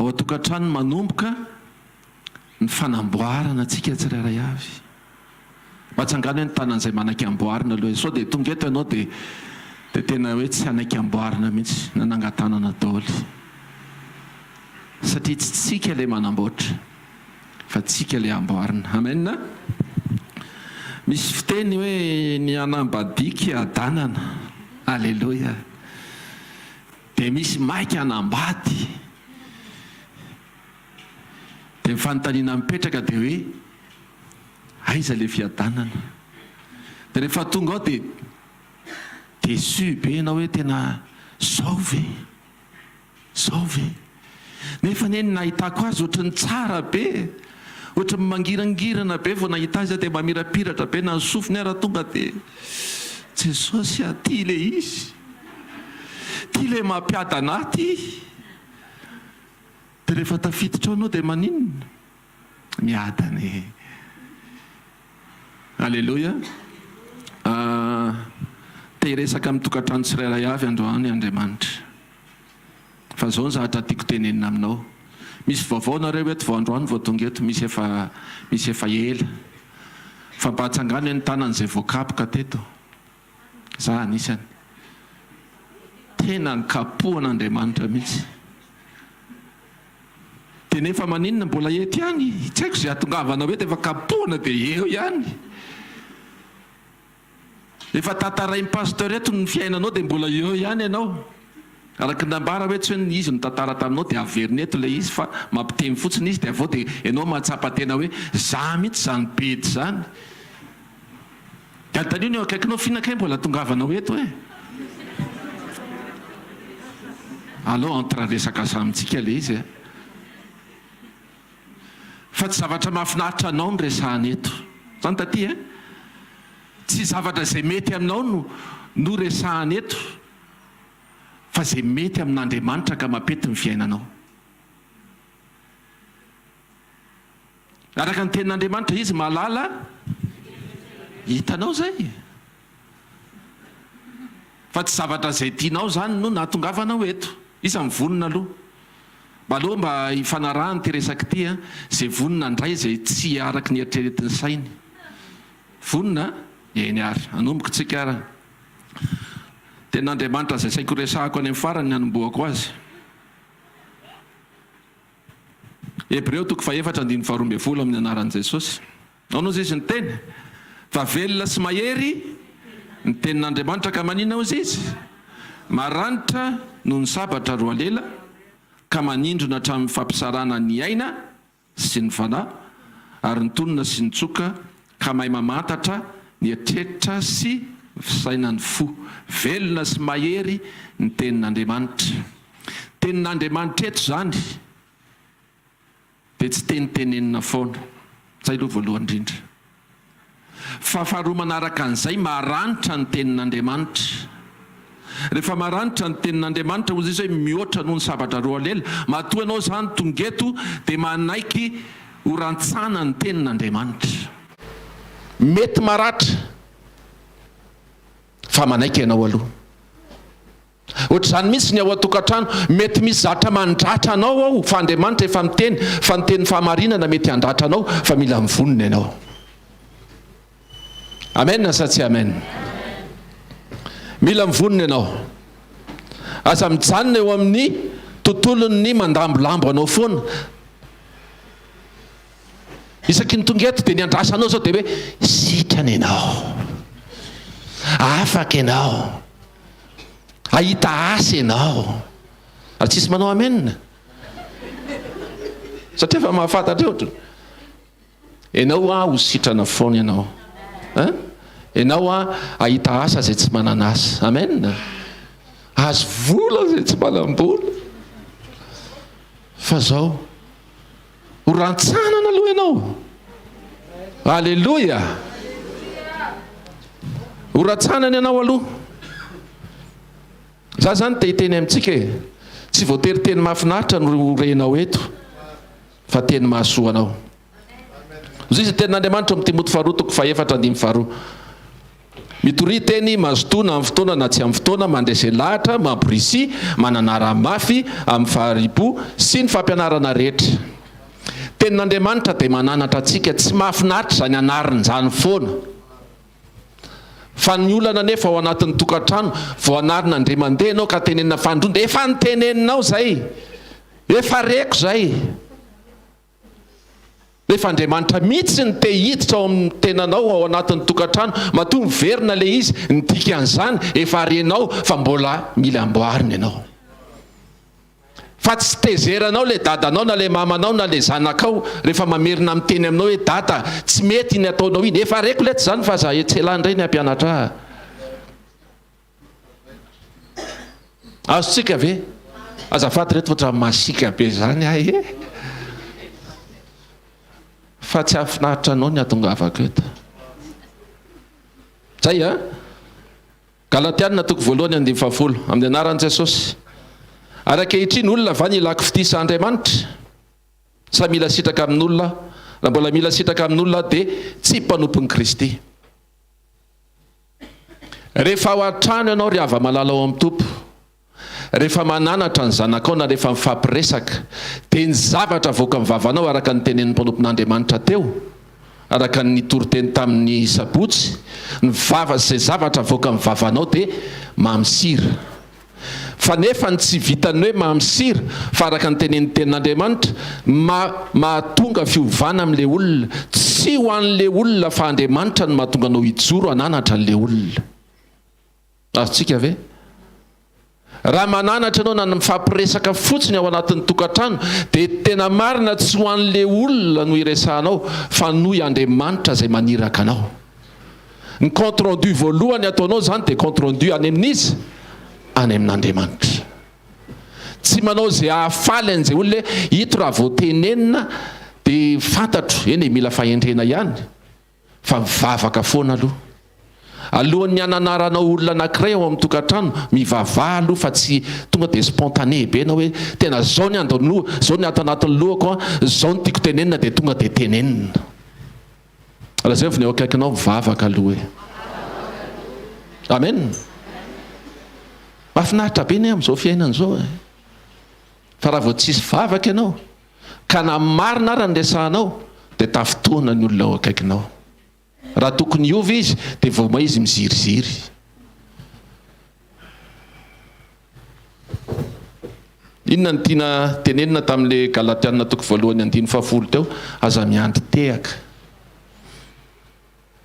Ao an-tokantrano no manomboka ny fanamboarana antsika tsirairay avy. Mba atsangano hoe ny tanan'izay manaiky amboarina aloha e. Sao dia tonga eto ianao dia dia tena hoe tsy hanaiky amboarina mihitsy, nanangan-tanana daholo. Satria tsy tsika ilay manamboatra fa tsika ilay amboarina. Amen. Misy fiteny hoe ny hanambadiky hadanana. Aleloia. Dia misy maika hanambady. Dia ny fanontaniana mipetraka dia hoe aiza ilay fiadanana? Dia rehefa tonga ao dia déçu be ianao hoe tena zao ve? Zao ve? Nefa anie ny nahitako azy ohatry ny tsara be e! Ohatry ny mangirangirana be vao nahita azy aho dia mamirapiratra be na ny sofiny ara tonga dia Jesosy a! Ty ilay izy! Ty ilay mampiadana ahy ty! Dia rehefa tafiditra ao ianao dia maninona? Miadana e! Aleloia! Te hiresaka amin'ny tokantrano tsirairay avy androany Andriamanitra. Fa izao ny zavatra tiako tenenina aminao. Misy vaovao nareo eto vao androany vao tonga eto, misy efa misy efa ela. Fa mba atsangano ny tanana izay voakapoka teto. Za anisany. Tena nikapohan'Andriamanitra mihitsy. Dia nefa maninona mbola eto ihany? Tsy haiko izay hatongavanao eto efa kapohana dia eo ihany. Efa tantarain'i Pasteur eto ny fiainanao dia mbola eo ihany ianao. Araka ny nambara hoe tsy hoe izy nitantara taminao dia averiny eto ilay izy fa mampiteny fotsiny izy dia avy eo dia ianao mahatsapa tena hoe za mihitsy izany bedy izany. Dia anontanio ny eo akaikinao f'inona kay mbola tongavanao eto e? Aleo entre resaka samy tsika ilay izy e. Fa tsy zavatra mahafinaritra anao no resahana eto. Zany taty e. Tsy zavatra izay mety aminao no no resahana eto fa izay mety amin'Andriamanitra ka mampety ny fiainanao. Araka ny tenin'Andriamanitra, Izy mahalala, hitanao izay. Fa tsy zavatra izay tianao izany no nahatongavanao eto. Iza mivonona aloha? Mba aleo mba hifanarahana ity resaka ity an, izay vonona handray izay tsy araka ny eritreretin'ny sainy. Vonona? Eny ary, hanomboka tsika ary. Tenin'Andriamanitra izay saiko horesahako any amin'ny farany ny hanombohako azy. Hebreo toko fahefatra andininy faharoa ambin'ny folo amin'ny anaran'i Jesosy. Ao hozy izy niteny fa velona sy mahery ny tenin'Andriamanitra ka manina hozy izy? Maranitra noho ny sabatra roa lela ka manindrona hatramin'ny fampisarahana ny aina sy ny fanahy ary ny tonona sy ny tsoka ka mahay mamantatra ny eritreritra sy ny fisainan'ny fo. Velona sy mahery ny tenin'Andriamanitra. Tenin'Andriamanitra eto izany dia tsy teny tenenina foana. Izay aloha voalohany indrindra. Fa faharoa manaraka an'izay, maranitra ny tenin'Andriamanitra. Rehefa maranitra ny tenin'Andriamanitra, hoy Jesosy hoe mihoatra noho ny sabatra roa lela. Matoa ianao izany tonga eto dia manaiky ho rantsana ny tenin'Andriamanitra. Mety maratra fa manaiky ianao aloha. Ohatr'izany mihitsy ny ao an-tokantrano, mety misy zatra mandratra anao ao fa Andriamanitra efa miteny fa ny teny fahamarinana mety handratra anao fa mila mivonona ianao. Amen sa tsy amen? Mila mivonona ianao. Aza mijanona eo amin'ny tontolon'ny mandambolambo anao foana. Isaky ny tonga eto dia ny andrasanao izao dia hoe sitrana ianao. Afaka ianao. Hahita asa ianao. Ary tsisy manao amen. Satria efa mahafantatra eo. Ianao a ho sitrana foana ianao. Hein? Ianao a hahita asa izay tsy manana asa. Amen. Azo vola izay tsy manam-bola. Fa zao ho rantsanana aloha ianao. Aleloia. Ho rantsanana ianao aloha. Za zany te hiteny amintsika e. Tsy voatery teny mahafinaritra no ho renao eto fa teny mahasoa anao. Hoy izy ny tenin'Andriamanitra ao amin'ny Timoty faharoa toko fahefatra andininy faharoa. Mitoria teny, mazotoa na amin'ny fotoana na tsy amin'ny fotoana, mandrese lahatra, mamporisia, mananara mafy amin'ny fahari-po sy ny fampianarana rehetra. Tenin'Andriamanitra dia mananatra antsika, tsy mahafinaritra izany anarina izany foana. Fa ny olana anefa ao anatin'ny tokantrano, vao anarina indray mandeha ianao ka tenenina fanindroany dia efa noteneninao izay, efa reko izay. Nefa Andriamanitra mihitsy no te hiditra ao amin'ny tenanao ao anatin'ny tokantrano, matoa miverina ilay izy, ny dikan'izany efa renao fa mbola mila amboarina ianao. Fa tsy tezeranao ilay dadanao na ilay mamanao na ilay zanakao rehefa mamerina miteny aminao hoe dada tsy mety iny ataonao iny, efa reko letsy izany fa aza etsy-elah indray ny hampianatra ahy. Azontsika ve? Azafady reto ohatran'ny masiaka be izany ahy e! Fa tsy hahafinaritra anao ny hatongavako eto. Zay a! Galatiana toko voalohany andininy fahafolo, amin'ny anaran'i Jesosy. Ary ankehitriny olona va ny ilako fitia sa Andriamanitra? Sa mila sitraka amin'olona aho? Raha mbola mila sitraka amin'olona aho dia tsy mpanompon'i Kristy. Rehefa ao an-trano ianao ry hava-malala ao amin'ny Tompo, rehefa mananatra ny zanakao na rehefa mifampiresaka, dia ny zavatra avoakan'ny vavanao araka ny tenenin'ny mpanompon'Andriamanitra teo, araka ny nitoriteny tamin'ny sabotsy, ny vava izay zavatra avoakan'ny vavanao dia mamy sira. Fa nefa ny tsy vitan'ny hoe mamy sira fa araka ny tenenin'ny tenin'Andriamanitra, ma mahatonga fiovana amin'ilay olona, tsy ho an'ilay olona fa Andriamanitra no mahatonga anao hijoro hananatra an'ilay olona. Azontsika ve? Raha mananatra ianao na ny mifampiresaka fotsiny ao anatin'ny tokantrano dia tena marina tsy ho an'ilay olona no iresahanao fa noho i Andriamanitra izay maniraka anao. Ny compte rendu voalohany ataonao izany dia compte rendu any amin'iza? Any amin'Andriamanitra. Tsy manao izay hahafaly an'izay olona hoe ito raha vao tenenina dia fantatro, eny e, mila fahendrena ihany fa mivavaka foana aloha. Alohan'ny hananaranao olona anankiray ao amin'ny tokantrano, mivavaha aloha fa tsy tonga dia spontané be ianao hoe tena izao ny ando izao ny ato anatin'ny lohako an, izao no tiako tenenina dia tonga dia tenenina. Lazaiko ny eo akaikinao mivavaka aloha e. Amen. Mahafinaritra be ny amin'izao fiainana izao e. Fa raha vao tsisy vavaka ianao, ka na marina ara ny resahanao, dia tafintohina ny olona eo akaikinao. Raha tokony hiova izy, dia vao may izy miziriziry. Inona no tiana tenenina tamin'ilay Galatiana toko voalohany andininy fahafolo teo? Aza miandry tehaka.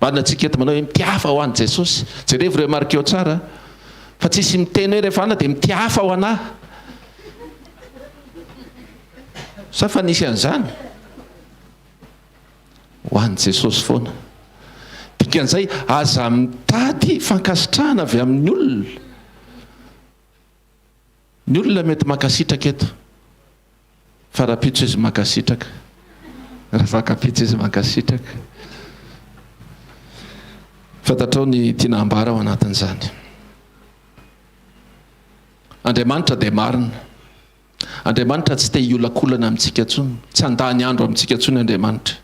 Marina antsika eto manao hoe mitiafa ho an'i Jesosy. Jerevo remarqueo tsara fa tsisy miteny hoe rehefa ana dia mitiafa ho anah. Sa fa nisy an'izany? Ho an'i Jesosy foana. Dikan'izay, aza mitady fankasitrahana avy amin'ny olona. Ny olona mety mankasitraka eto, fa rahampitso izy mankasitraka, rahafankapitso izy mankasitraka. Fantatrao ny tiana hambara ao anatin'izany. Andriamanitra dia marina. Andriamanitra tsy te hiolakolana amintsika intsony, tsy handany andro amintsika intsony Andriamanitra.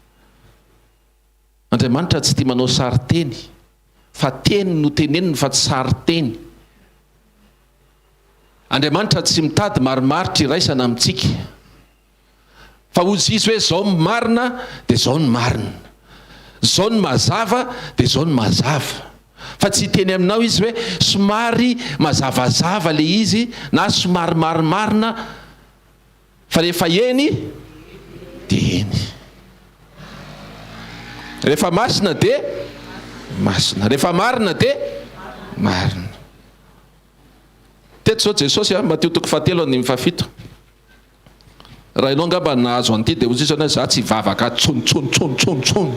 Andriamanitra tsy tia manao sarin-teny, fa teny no teneniny fa tsy sarin-teny. Andriamanitra tsy mitady marimaritra iraisana amintsika. Fa hoy Izy hoe zao ny marina dia zao ny marina. Zao ny mazava dia zao ny mazava. Fa tsy hiteny aminao Izy hoe somary mazavazava le izy na somary marimarina fa rehefa eny dia eny. Rehefa masina dia masina. Rehefa marina dia marina. Teto izao Jesosy a, Matio toko fahatelo andininy fahafito. Raha ianao angamba nahazo an'ity dia hoy izy hoe za tsy hivavaka tsony tsony tsony tsony tsony.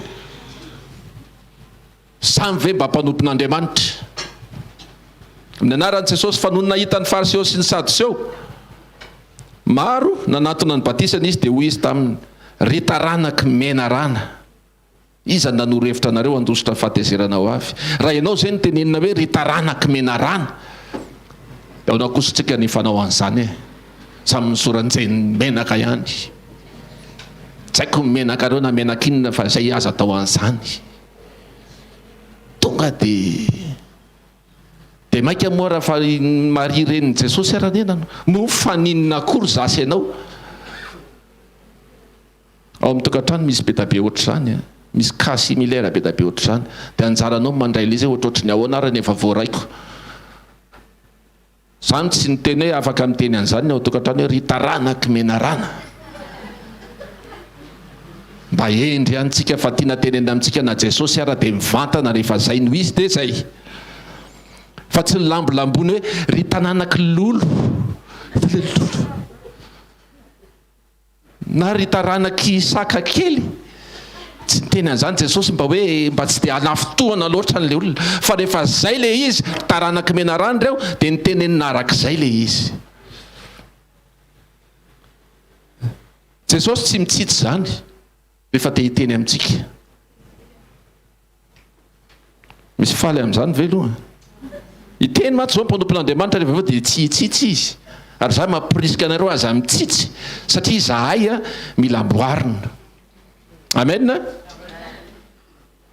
Samy ve mba mpanompon'Andriamanitra? Amin'ny anaran'i Jesosy fa nony nahita ny Fariseo sy ny Sadoseo maro nanatona ny batisany izy dia hoy izy taminy, Ry taranaky menarana, Iza no nanoro hevitra anareo handositra ny fahatezerana ho avy? Raha ianao izay no tenenina hoe ry taranak'i menarana, dia ahoana kosa isika ny hifanao an'izany e? Samy misoran-jeny menaka ihany. Tsy haiko ny menakareo na menaka inona fa izay aza atao an'izany. Tonga dia. Dia mainka moa raha fa i Maria renin'i Jesosy ara anie nanao. Moa mifaninona akory za sy ianao? Ao amin'ny tokantrano misy be da be ohatr'izany an! Misy cas similaire be da be ohatr'izany. Dia anjaranao ny mandray ilay izy hoe ohatrohatry ny ahoana ary ny efa voaraiko. Zany tsy niteny hoe afaka miteny an'izany ny ao an-tokantrano hoe ry taranak'i menarana. Mba hendry ihany tsika fa tiana tenenina amintsika na Jesosy ara dia mivantana rehefa zay no izy dia zay. Fa tsy ny lambolambony hoe ry tananak'i lolo. Lolo. Na ry taranak'i Isaka kely, tsy niteny an'izany Jesosy mba hoe mba tsy dia hanafintohana loatra an'ilay olona, fa rehefa izay ilay izy, ry taranak'i menarana ireo, dia nitenenina arak'izay ilay izy. Jesosy tsy mitsitsy izany rehefa te hiteny amintsika. Misy faly amin'izany ve aloha? Hiteny mantsy izao ny mpanompon'Andriamanitra rehefa avy eo dia tsy hitsitsy izy. Ary izaho mamporisika anareo aza mitsitsy satria izahay mila amboarina. Amen.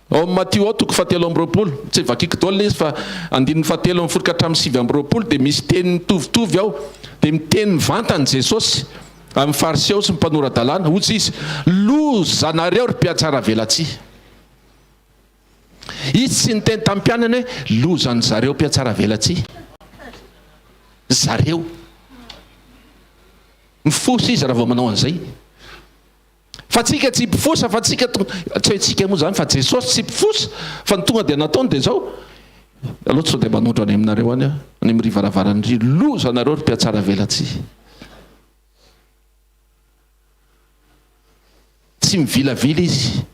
Ao amin'ny Matio ao toko fahatelo amby 20, tsy vakiko daholo ilay izy fa andininy fahatelo ambin'ny folo ka hatramin'ny 29 dia misy teny mitovitovy ao. Dia miteny mivantana Jesosy amin'ny Fariseo sy ny mpanora-dalàna. Hoy izy, Lozanareo ry mpihatsaravelatsihy. Izy tsy niteny tamin'ny mpianany hoe lozan'ny zareo mpihatsaravelatsihy. Zareo. Mifosa izy raha vao manao an'izay. Fa tsika tsy mpifosa fa tsika tsy hoe tsika moa zany fa Jesosy tsy mpifosa fa ny tonga dia nataony dia izao. Aloha tsy sao dia manondro any aminareo any aho, any amin'ny ry varavaran'ny ry lozanareo ry mpihatsaravelatsihy. Tsy mivilavila izy.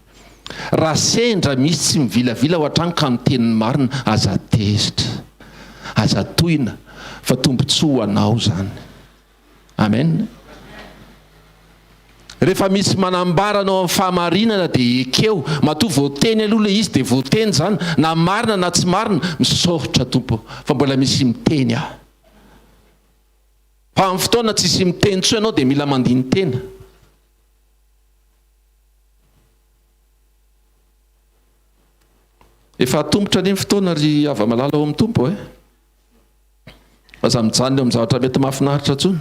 Raha sendra misy tsy mivilavila ao an-trano ka miteny ny marina, aza tezitra. Aza tohina fa tombontsoa ho anao izany. Amen. Rehefa misy manambara anao amin'ny fahamarinana dia ekeo. Matoa voateny aloha ilay izy dia voateny izany, na marina na tsy marina, misaotra Tompo fa mbola misy miteny aho. Fa amin'ny fotoana tsisy miteny intsony ianao dia mila mandini-tena. Efa atomotra anie ny fotoana ry hava-malala ao amin'ny Tompo e. Aza mijanona eo amin'ny zavatra mety mahafinaritra intsony.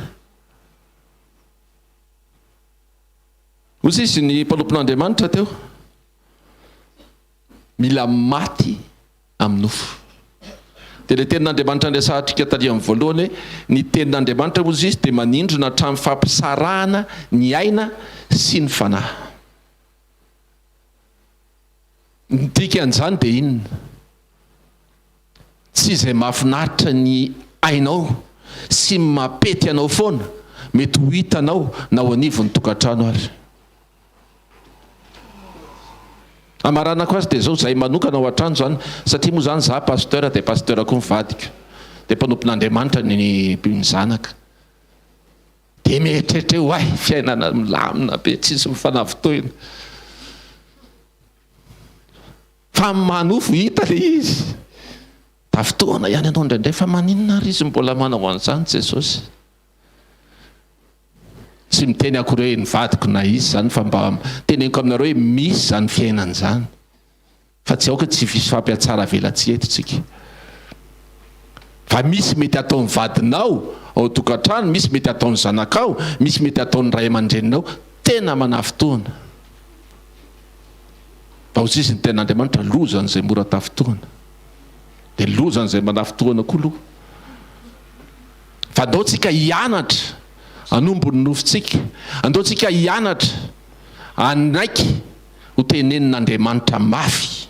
Hoy izy ny mpanompon'Andriamanitra teo, mila maty amin'ny nofo. Dia ilay tenin'Andriamanitra niresahantsika tary amin'ny voalohany hoe ny tenin'Andriamanitra hozy izy dia manindrona hatramin'ny fampisarahana ny aina sy ny fanahy. Ny dikan'izany dia inona? Tsy izay mahafinaritra ny ainao sy ny mampety anao foana mety ho hitanao na ao anivon'ny tokantrano ary. Hamaranako azy dia zao, zahay manokana ao an-trano zany, satria moa zany za pasteur dia pasteur koa ny vadiko, dia mpanompon'Andriamanitra ny ny zanaka. Dia mieritreritra hoe oay, fiainana milamina be, tsisy mifanavitohina. Fa amin'ny maha nofo hita le izy. Tafintohina ihany ianao indraindray fa maninona ary izy mbola manao an'izany Jesosy? Tsy miteny akory hoe ny vadiko na izy izany fa mba teneniko aminareo hoe misy izany fiainana izany. Fa tsy aoka tsy hifampihatsara velatsihy eto tsika. Fa misy mety ataon'ny vadinao ao an-tokantrano, misy mety ataon'ny zanakao, misy mety ataon'ny ray aman-dreninao, tena manafintohina. Fa hoy izy ny tenin'Andriamanitra, lozan'izay mora tafintohina. Dia lozan'izay manafintohina koa aloha. Fa andao tsika hianatra hanombo ny nofontsika. Andao tsika hianatra hanaiky ho tenenin'Andriamanitra mafy.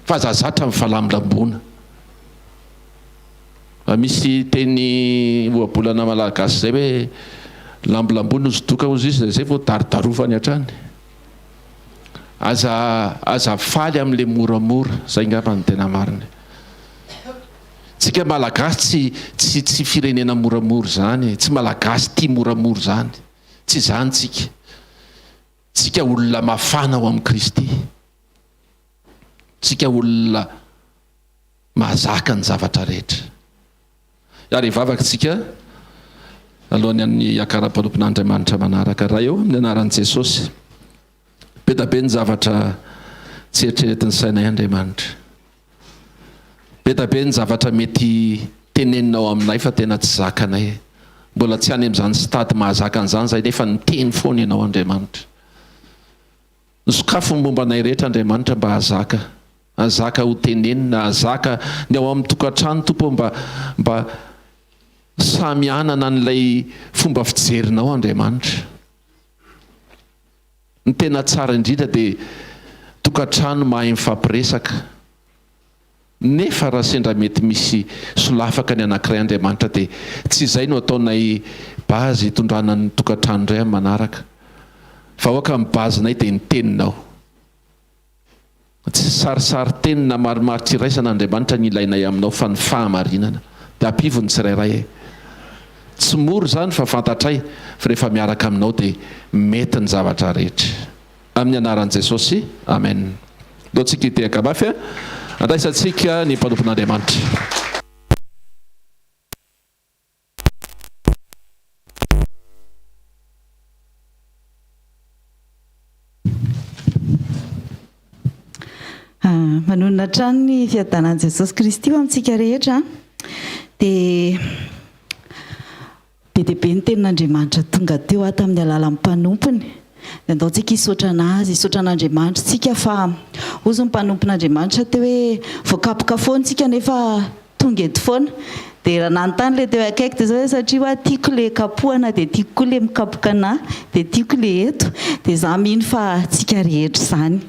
Fa aza zatra mifalambolamboana. Fa misy teny ohabolana malagasy izay hoe lambolamboana ozy doka ozy izy izay vao darodarovany hatrany. Aza aza faly amin'ilay moramora, izay angamba no tena marina. Tsika malagasy tsy tsy tsy firenena moramora izany e, tsy malagasy tia moramora izany, tsy izany tsika. Tsika olona mafana ao amin'i Kristy. Tsika olona mahazaka ny zavatra rehetra. Ary hivavaka tsika alohan'ny amin'ny hiakaram-panompon'Andriamanitra manaraka. Ray ô, amin'ny anaran'i Jesosy, be dia be ny zavatra tsy eritreretin'ny sainay Andriamanitra. Be da be ny zavatra mety teneninao aminay fa tena tsy zakanay e. Mbola tsy any amin'izany stade mahazaka an'izany izahay nefa niteny foana Ianao Andriamanitra. Sokafy ny momba anay rehetra Andriamanitra mba hahazaka, hahazaka ho tenenina, hahazaka ny ao amin'ny tokantrano Tompo ô mba mba samy hanana an'ilay fomba fijerinao Andriamanitra. Ny tena tsara indrindra dia tokantrano mahay mifampiresaka. Nefa raha sendra mety misy solafaka ny anankiray Andriamanitra dia tsy izay no ataonay base hitondrana ny tokantrano indray amin'ny manaraka. Fa aoka ny base-nay dia ny teninao. Tsy sarisarin-teny na marimaritra iraisana Andriamanitra ny ilainay aminao fa ny fahamarinana. Dia ampivo ny tsirairay e. Tsy mora izany fa fantatray fa rehefa miaraka aminao dia mety ny zavatra rehetra. Amin'ny anaran'i Jesosy, amen. Ndao tsika hitehaka mafy a. Andraisantsika ny mpanompon'Andriamanitra. Manonona hatrany ny fiadanan'i Jesosy Kristy ho amintsika rehetra. Dia Be dia be ny tenin'Andriamanitra tonga teo aho tamin'ny alalan'ny mpanompony. Dia andao tsika hisaotra an'Azy, hisaotra an'Andriamanitra tsika fa hozy ny mpanompon'Andriamanitra teo hoe voakapoka foana tsika nefa tonga eto foana. Dia raha nanontany ilay teo akaiky dia izao hoe satria hoa tiako ilay kapohana dia tiako koa ilay mikapoka anà dia tiako ilay eto. Dia izaho mino fa tsika rehetra izany.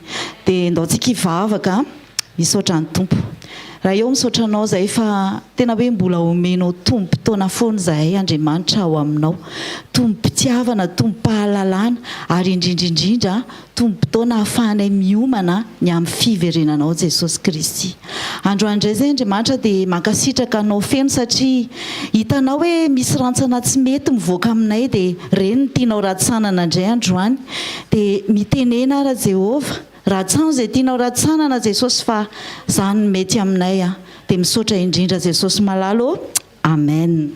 Dia andao tsika hivavaka. Misaotra ny Tompo. Ray ô misaotra anao zahay fa tena hoe mbola omenao tombom-potoana foana izahay Andriamanitra ao aminao. Tombom-pitiavana, tombom-pahalalana ary indrindra indrindra tombom-potoana ahafahanay miomana ny amin'ny fiverenanao Jesosy Kristy. Androany indray izay Andriamanitra dia mankasitraka anao feno satria hitanao hoe misy rantsana tsy mety mivoaka aminay dia ireny no tianao rantsanana indray androany. Dia mitenena ara Jehovah. Ratsano izay tianao ratsanana Jesosy fa zany no mety aminay a! Dia misaotra indrindra Jesosy malala ô! Amen!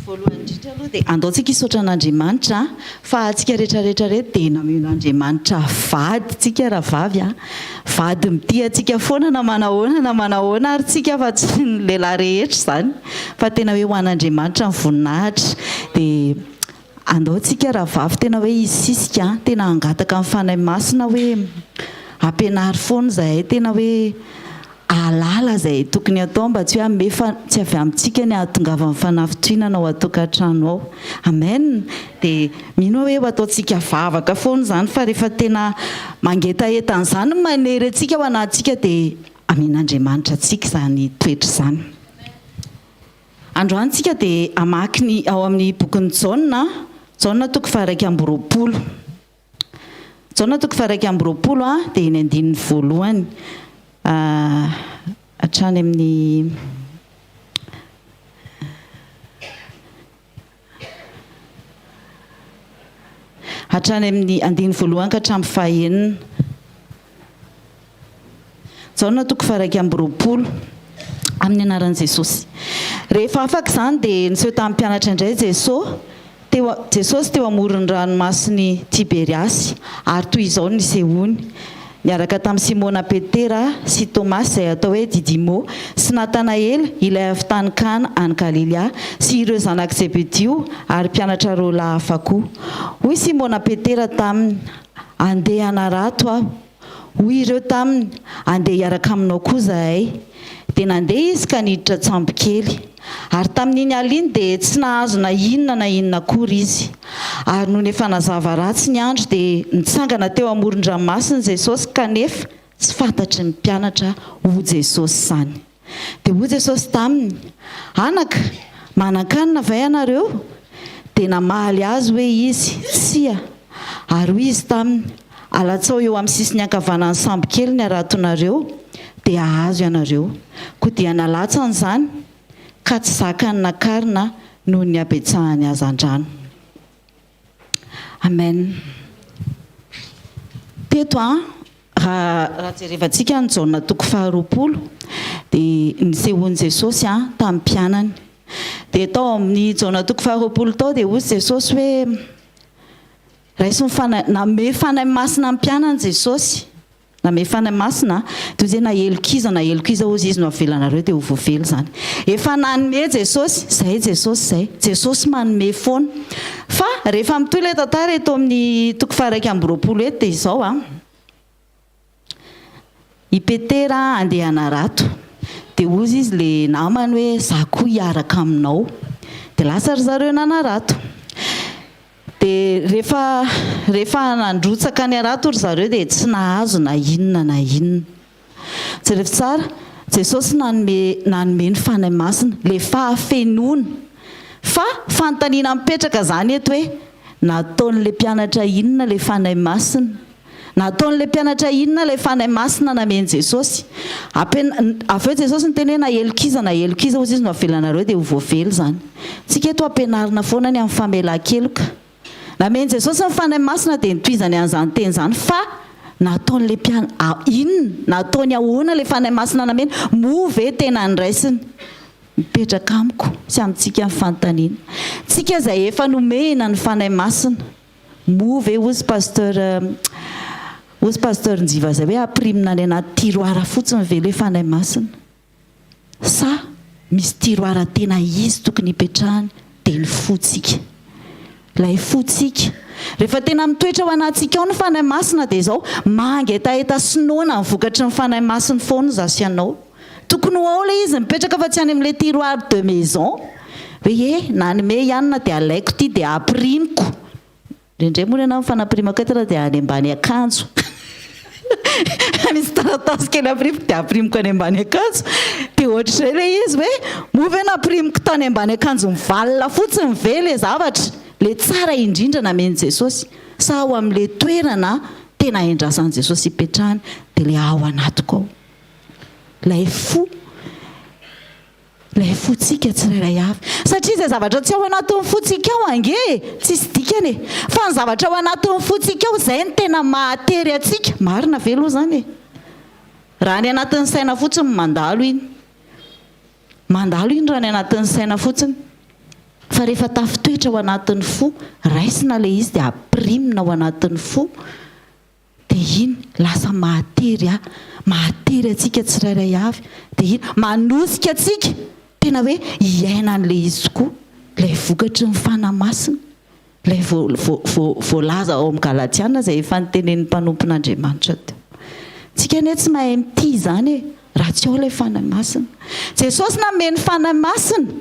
Voalohany indrindra aloha dia andao tsika hisaotra an'Andriamanitra fa antsika rehetra rehetra reto dia nameon'Andriamanitra vady tsika rahavavy a! Vady mitia antsika foana na manahoana na manahoana ary tsika fa tsy ny lehilahy rehetra izany fa tena hoe ho an'Andriamanitra ny voninahitra dia Andao tsika rahavavy tena hoe hisisika an, tena hangataka ny Fanahy Masina hoe ampianaro foana izahay tena hoe hahalala izay tokony hatao mba tsy hoe hanome fa tsy avy amintsika ny hahatongavan'ny fanafintohinana ao an-tokantrano ao. Amen! Dia mino aho hoe ho ataontsika vavaka foana izany fa rehefa tena mangetaheta an'izany ny manery antsika ao anatintsika dia amen'Andriamanitra antsika izany toetra izany. Androany tsika dia hamaky ny ao amin'ny bokin'i Jaona, Jaona toko faha-21. Jaona toko faha-21 dia eny andininy voalohany hatrany amin'ny Hatrany amin'ny andininy voalohany ka hatramin'ny fahaenina. Jaona toko faha-21. Amin'ny anaran'i Jesosy. Rehefa afaka izany dia niseho tamin'ny mpianatra indray Jesosy teo Jesosy teo amoron'ny ranomasin'i Tiberiasy, ary toy izao no nisehoany, Niaraka tamin'i Simona Petera sy Tomasy izay atao hoe Didimo, sy Natanaela, ilay avy tany Kana any Galilia, sy ireo zanak'i Zebedio, ary mpianatra roa lahy hafa koa. Hoy Simona Petera taminy, Andeha hanarato aho. Hoy ireo taminy, Andeha hiaraka aminao koa izahay. Dia nandeha izy ka niditra an-tsambokely. Ary tamin'iny alina iny dia tsy nahazo na inona na inona akory izy. Ary nony efa nazava ratsy ny andro dia nitsangana teo amoron-dranomasina Jesosy kanefa tsy fantatry ny mpianatra ho Jesosy izany. Dia hoy Jesosy taminy, Anaka, manan-kanina va ianareo? Dia namaly Azy hoe izy, Tsia. Ary hoy Izy taminy, Alatsao eo amin'ny sisiny ankavanan'ny sambokely ny haratonareo, dia hahazo ianareo. Koa dia nalatsany izany, ka tsy zakany nakarina noho ny habetsahan'ny hazandrano. Amen. Teto an, raha raha jerevantsika ny Jaona toko faharoapolo, dia nisehoan'i Jesosy an tamin'ny mpianany. Dia tao amin'ny Jaona toko faharoapolo tao dia hoy Jesosy hoe, Raiso ny Fanahy, nanome Fanahy Masina ny mpianany Jesosy. Nanome Fanahy Masina, toy izay na heloka iza na heloka iza hozy izy no avelanareo dia ho voavela izany. Efa nanome Jesosy, izay Jesosy izay. Jesosy manome foana. Fa rehefa mitohy ilay tantara eto amin'ny toko faha 21 eto dia izao an. I Petera handeha hanarato. Dia hozy izy ilay namany hoe za koa hiaraka aminao. Dia lasa ry zareo nanarato. Dia rehefa rehefa nandrotsaka ny harato ry zareo dia tsy nahazo na inona na inona. Jerevo tsara, Jesosy nanome nanome ny Fanahy Masina, ilay fahafenoana. Fa fanontaniana mipetraka izany eto hoe, nataon'ilay mpianatra inona ilay Fanahy Masina? Nataon'ilay mpianatra inona ilay Fanahy Masina namen'i Jesosy? Ampian, avy eo Jesosy niteny hoe na heloka iza na heloka iza hozy izy no avelanareo dia ho voavela izany. Tsika eto ampianarina foana ny amin'ny famelan-keloka. Namen'i Jesosy ny Fanahy Masina dia nitohizany an'izany teny izany fa nataon'ilay mpian, a, inona? Nataony ahoana ilay Fanahy Masina nameny? Moa ve tena noraisiny? Mipetraka amiko sy amintsika ny fanontaniana. Tsika izay efa nomena ny Fanahy Masina. Moa ve hozy pasteur hozy pasteur Njiva zay hoe ampirimina any anaty tiroir fotsiny ve le Fanahy Masina? Sa misy tiroir tena izy tokony hipetrahany dia ny fontsika? Ilay fontsika. Rehefa tena mitoetra ao anatintsika ao ny Fanahy Masina dia izao, mangetaheta sy noana ny vokatry ny Fanahy Masina foana izaho sy ianao. Tokony ho ao ilay izy mipetraka fa tsy any amin'ilay tiroir de maison. Hoe eh, nanome i anona dia alaiko ity dia ampirimiko. Indraindray moa ny anah ny fanampirimako entana dia any ambany akanjo. Misy taratasy kely ampirimiko dia ampirimiko any ambany akanjo. Dia ohatr'izay ilay izy hoe moa ve nampirimiko tany ambany akanjo mivalona fotsiny ve ilay zavatra, ilay tsara indrindra namen'i Jesosy sa ao amin'ilay toerana tena endrasan'i Jesosy hipetrahany dia ilay ao anatiko ao. Ilay fo, ilay fontsika tsirairay avy. Satria izay zavatra tsy ao anatin'ny fontsika ao ange e, tsisy dikany e. Fa ny zavatra ao anatin'ny fontsika ao, izay no tena mahatery antsika. Marina ve aloha izany e? Raha ny anatin'ny saina fotsiny mandalo iny. Mandalo iny raha ny anatin'ny saina fotsiny. Fa rehefa tafitoetra ao anatin'ny fo, raisina ilay izy dia ampirimina ao anatin'ny fo. Dia iny lasa mahatery ahy, mahatery antsika tsirairay avy, dia iny manosika antsika tena hoe hiaina an'ilay izy tokoa, ilay vokatry ny Fanahy Masina, ilay voalaza ao amin'ny Galatiana izay efa notenenin'ny mpanompon'Andriamanitra teo. Tsika anie tsy mahay mitia izany e, raha tsy ao ilay Fanahy Masina. Jesosy nanome ny Fanahy Masina.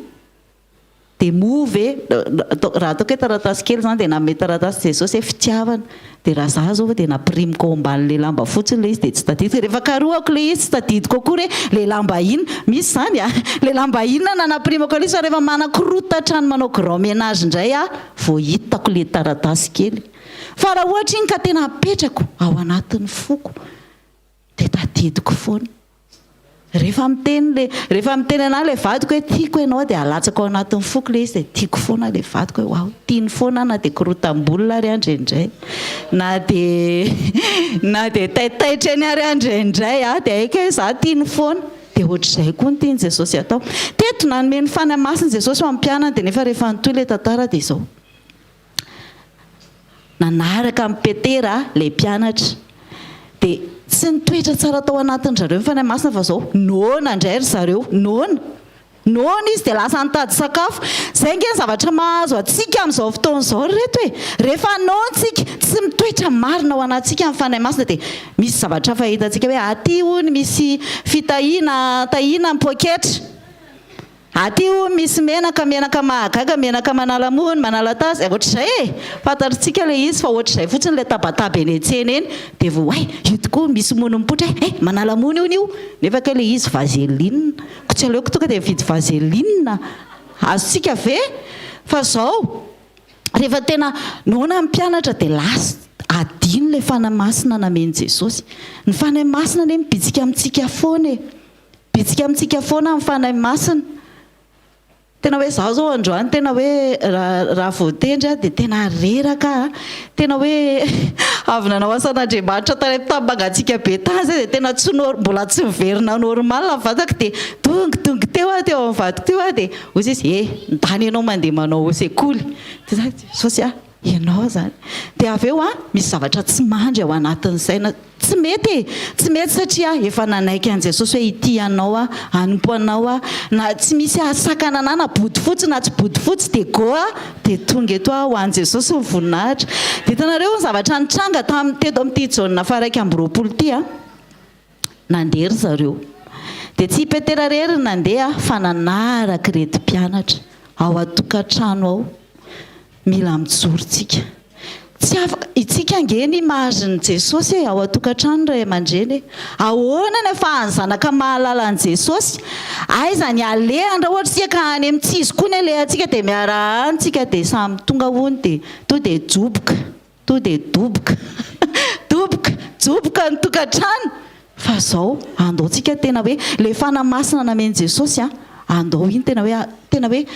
Dia moa ve, raha ataoko hoe taratasy kely izany dia nanome taratasy Jesosy hoe fitiavana, dia raha za zao dia nampirimiko ao ambanin'ilay lamba fotsiny ilay izy dia tsy tadidiko, rehefa karohako ilay izy tsy tadidiko akory hoe ilay lamba inona, misy izany a, ilay lamba inona no nampirimako an'ilay izy fa rehefa manakorontana trano manao grand ménage indray aho vao hitako ilay taratasy kely. Fa raha ohatra iny ka tena apetrako ao anatin'ny foko dia tadidiko foana. Rehefa miteny le, rehefa miteny anah le vadiko hoe tiako ianao dia alatsako ao anatin'ny foko le izy dia tiako foana le vadiko hoe waouh tiany foana aho na dia korotam-bolona ary aho indraindray, na dia na dia taitaitra eny ary aho indraindray ah dia haiko hoe za tiany foana, dia ohatr'izay koa ny tian'i Jesosy atao. Teto nanome ny Fanahy Masina Jesosy ho an'ny mpianany dia nefa rehefa nitohy ilay tantara dia izao. Nanaraka an'i Petera ilay mpianatra. Dia tsy nitoetra tsara tao anatin-dry zareo ny Fanahy Masina fa izao, noana indray ry zareo, noana. Noana izy dia lasa nitady sakafo. Izay ange ny zavatra mahazo antsika amin'izao fotoana izao ry reto e. Rehefa noana isika, tsy mitoetra marina ao anatintsika ny Fanahy Masina dia misy zavatra hafa hitantsika hoe aty hono misy fitahiana, tahiana ny poketra. Aty hono misy menaka, menaka mahagaga, menaka manala mony, manala tasy, ohatr'izay e! Fantatr'tsika ilay izy fa ohatr'izay fotsiny ilay tabataba eny an-tsena eny, dia vao hay, io tokoa misy mony mipoitra e, hay, manala mony hono io, nefa kay ilay izy vaseline, ko tsy aleoko tonga dia mividy vaseline, azontsika ve? Fa zao, rehefa tena noana ny mpianatra dia lasa adino ilay Fanahy Masina namen'i Jesosy, ny Fanahy Masina anie mibitsika amintsika foana e! Bitsika amintsika foana ny Fanahy Masina. Tena hoe izaho izao androany tena hoe raha raha voatendry aho dia tena reraka aho. Tena hoe avy nanao asan'Andriamanitra tany amin'ny tany mangatsiaka be tany izay dia tena tsy nor- mbola tsy miverina normal ny vatako dia dongodongo teo aho teo amin'ny vadiko teo aho dia hoy izy eh ndany ianao mandeha manao sekoly. Dia za Jesosy ah! Ianao izany. Dia avy eo an, misy zavatra tsy mandry ao anatin'ny saina. Tsy mety e! Tsy mety satria efa nanaiky an'i Jesosy hoe hitia anao aho, hanompo anao aho. Na tsy misy hahasakana anah na bodofotsy na tsy bodofotsy dia go aho, dia tonga eto aho ho an'i Jesosy ny voninahitra. Dia hitanareo ny zavatra nitranga tamin'ny teto amin'ity Jaona faha 21 ity an. Nandeha ry zareo. Dia tsy i Petera irery no nandeha fa nanaraka ireto mpianatra ao an-tokantrano ao. Mila mijoro tsika. Tsy afaka, itsika ange ny image-n'i Jesosy e, ao an-tokantrano ray aman-dreny e. Ahoana ny afahan'ny zanaka mahalala an'i Jesosy? Aiza ny alehany raha ohatra isika ka any amin'ny tsy izy koa ny alehantsika dia miarahany tsika dia samy tonga hono dia to dia joboka. To dia doboka doboka joboka ny tokantrano fa zao andao tsika tena hoe le fanahy masina namen'i Jesosy a andao iny tena hoe tena hoe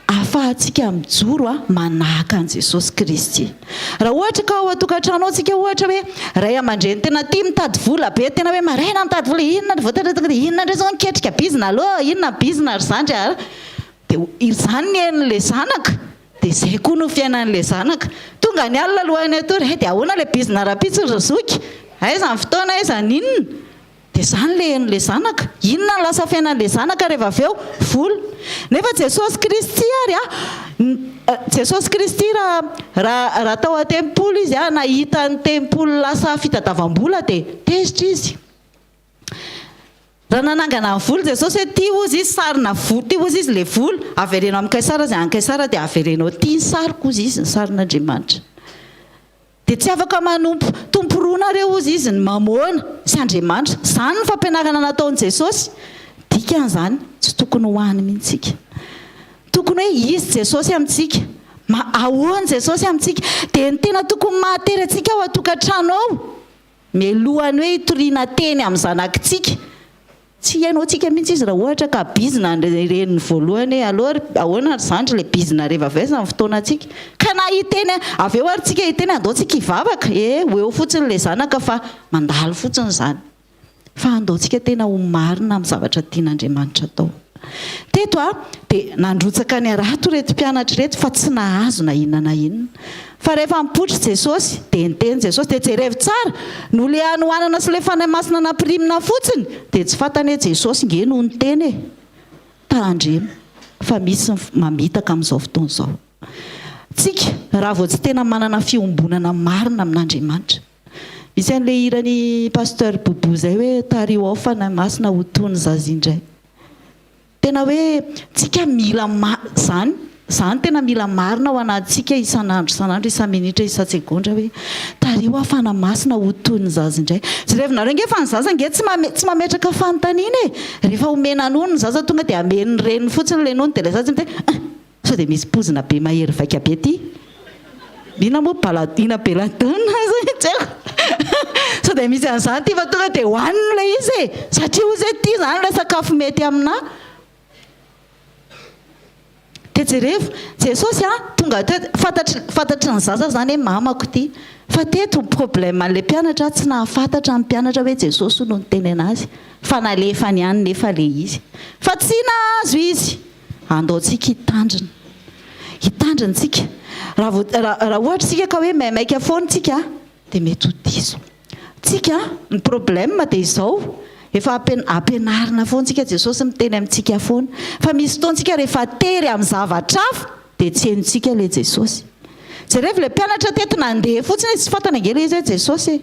afahantsika mijoro a manahaka an'i Jesosy Kristy. Raha ohatra ka ao an-tokantrano ao tsika ohatra hoe ray aman-dreny tena tia mitady vola be tena hoe maraina mitady vola inona ny voatary tonga dia inona indray zao ny ketrika bizina aloha inona bizina ry zandry a dia izany ny henon'le zanaka Dia izay koa no fiainan'ilay zanaka. Tonga ny alina alohan'ny hatory, hay dia ahoana ilay bizina rahampitso ry zoky? Aiza ny fotoana, aiza ny inona? Dia izany ilay henon'ilay zanaka. Inona no lasa fiainan'ilay zanaka rehefa avy eo? Vola. Nefa Jesosy Kristy ary a, Jesosy Kristy raha raha raha tao an-tempoly Izy a, nahita ny tempoly lasa fitadavam-bola dia tezitra Izy. Raha nanangana ny vola Jesosy hoe ty hozy izy sarina vola, ty hozy izy le vola, avereno amin'i Kaisara izay an'i Kaisara dia avereno aty ny sariko hozy izy, ny sarin'Andriamanitra. Dia tsy afaka manompo tompo roa nareo hozy izy, ny Mamôna sy Andriamanitra. Izany no fampianarana nataon'i Jesosy. Dikan'izany, tsy tokony ho any mihitsy isika. Tokony hoe izy Jesosy amintsika. Ma, ahoana Jesosy amintsika? Dia ny tena tokony mahatery antsika ao an-tokantrano ao, Mialohan'ny hoe hitoriana teny amin'ny zanakitsika, tsy hihaino antsika mihitsy izy raha ohatra ka bizina ny reniny voalohany hoe allo ry ahoana ry zandry ilay bizina reva avy aiza ny fotoanantsika? Ka na hiteny avy eo ary tsika hiteny andao tsika hivavaka, ee ho eo fotsiny ilay zanaka fa mandalo fotsiny izany. Fa andao tsika tena ho marina amin'ny zavatra tian'Andriamanitra atao. Teto a, dia nandrotsaka ny harato ireto mpianatra ireto fa tsy nahazo na inona na inona. Fa rehefa nipoitra Jesosy, dia niteny Jesosy, dia jerevo tsara, noho ilay hanoanana sy ilay Fanahy Masina nampirimina fotsiny, dia tsy fantany hoe Jesosy nge no niteny e! Tandremo fa misy ny mamitaka amin'izao fotoana izao. Tsika, raha vao tsy tena manana fiombonana marina amin'Andriamanitra. Misy an'ilay hiran'i Pasteur Boubou izay hoe tariho ao Fanahy Masina ho toy ny zaza indray. Tena hoe tsika mila ma zany, zany tena mila marina ao anatintsika isan'andro isan'andro, isa-minitra isa-tsegondra hoe tariho aho Fanahy Masina ho toy ny zaza indray. Jerevinareo ange fa ny zaza ange tsy mame tsy mametraka fanontaniana e! Rehefa omena nono ny zaza tonga dia amen'ny reniny fotsiny ilay nono dia ilay zaza miteny ah! Sao dia misy poizina be mahery vaika be ty? Inona moa baladina belladonna zay tsy haiko. Sao dia misy an'izany ty fa tonga dia hohaniny ilay izy e! Satria hozy hoe ty izany ilay sakafo mety aminà. Dia jerevo, Jesosy an, tonga teo, fantatry, fantatry ny zaza izany hoe mamako ity. Fa teto ny problème an'ilay mpianatra, tsy nahafantatra ny mpianatra hoe Jesosy no niteny an'azy. Fa nalefany ihany nefa ilay izy. Fa tsy nahazo izy. Andao tsika hitandrina. Hitandrina tsika. Raha vao, raha, raha ohatra tsika ka hoe maimaika foana tsika dia mety ho diso. Tsika, ny problème dia izao, efa ampian, ampianarina foana tsika, Jesosy miteny amintsika foana. Fa misy fotoana tsika rehefa tery amin'ny zavatra hafa dia tsy henontsika ilay Jesosy. Jerevo ilay mpianatra teto nandeha fotsiny izy, tsy fantany ange ilay izy hoe Jesosy e.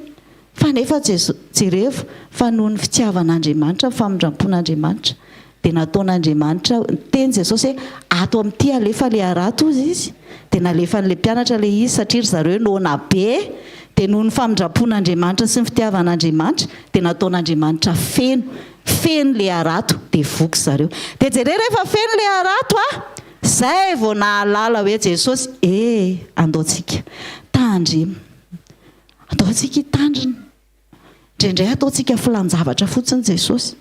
Fa nefa Jeso, jerevo fa noho ny fitiavan'Andriamanitra, ny famindrampon'Andriamanitra, dia nataon'Andriamanitra, niteny Jesosy hoe ato amin'ity alefa ilay harato hozy izy, dia nalefan'ilay mpianatra ilay izy satria ry zareo noana be, dia noho ny famindrampon'Andriamanitra sy ny fitiavan'Andriamanitra, dia nataon'Andriamanitra feno, feno ilay harato, dia voky zareo. Dia jereo rehefa feno ilay harato a, zay vao nahalala hoe Jesosy, eh, andao tsika, tandremo. Ataontsika hitandrina. Indraindray ataontsika filan-javatra fotsiny Jesosy.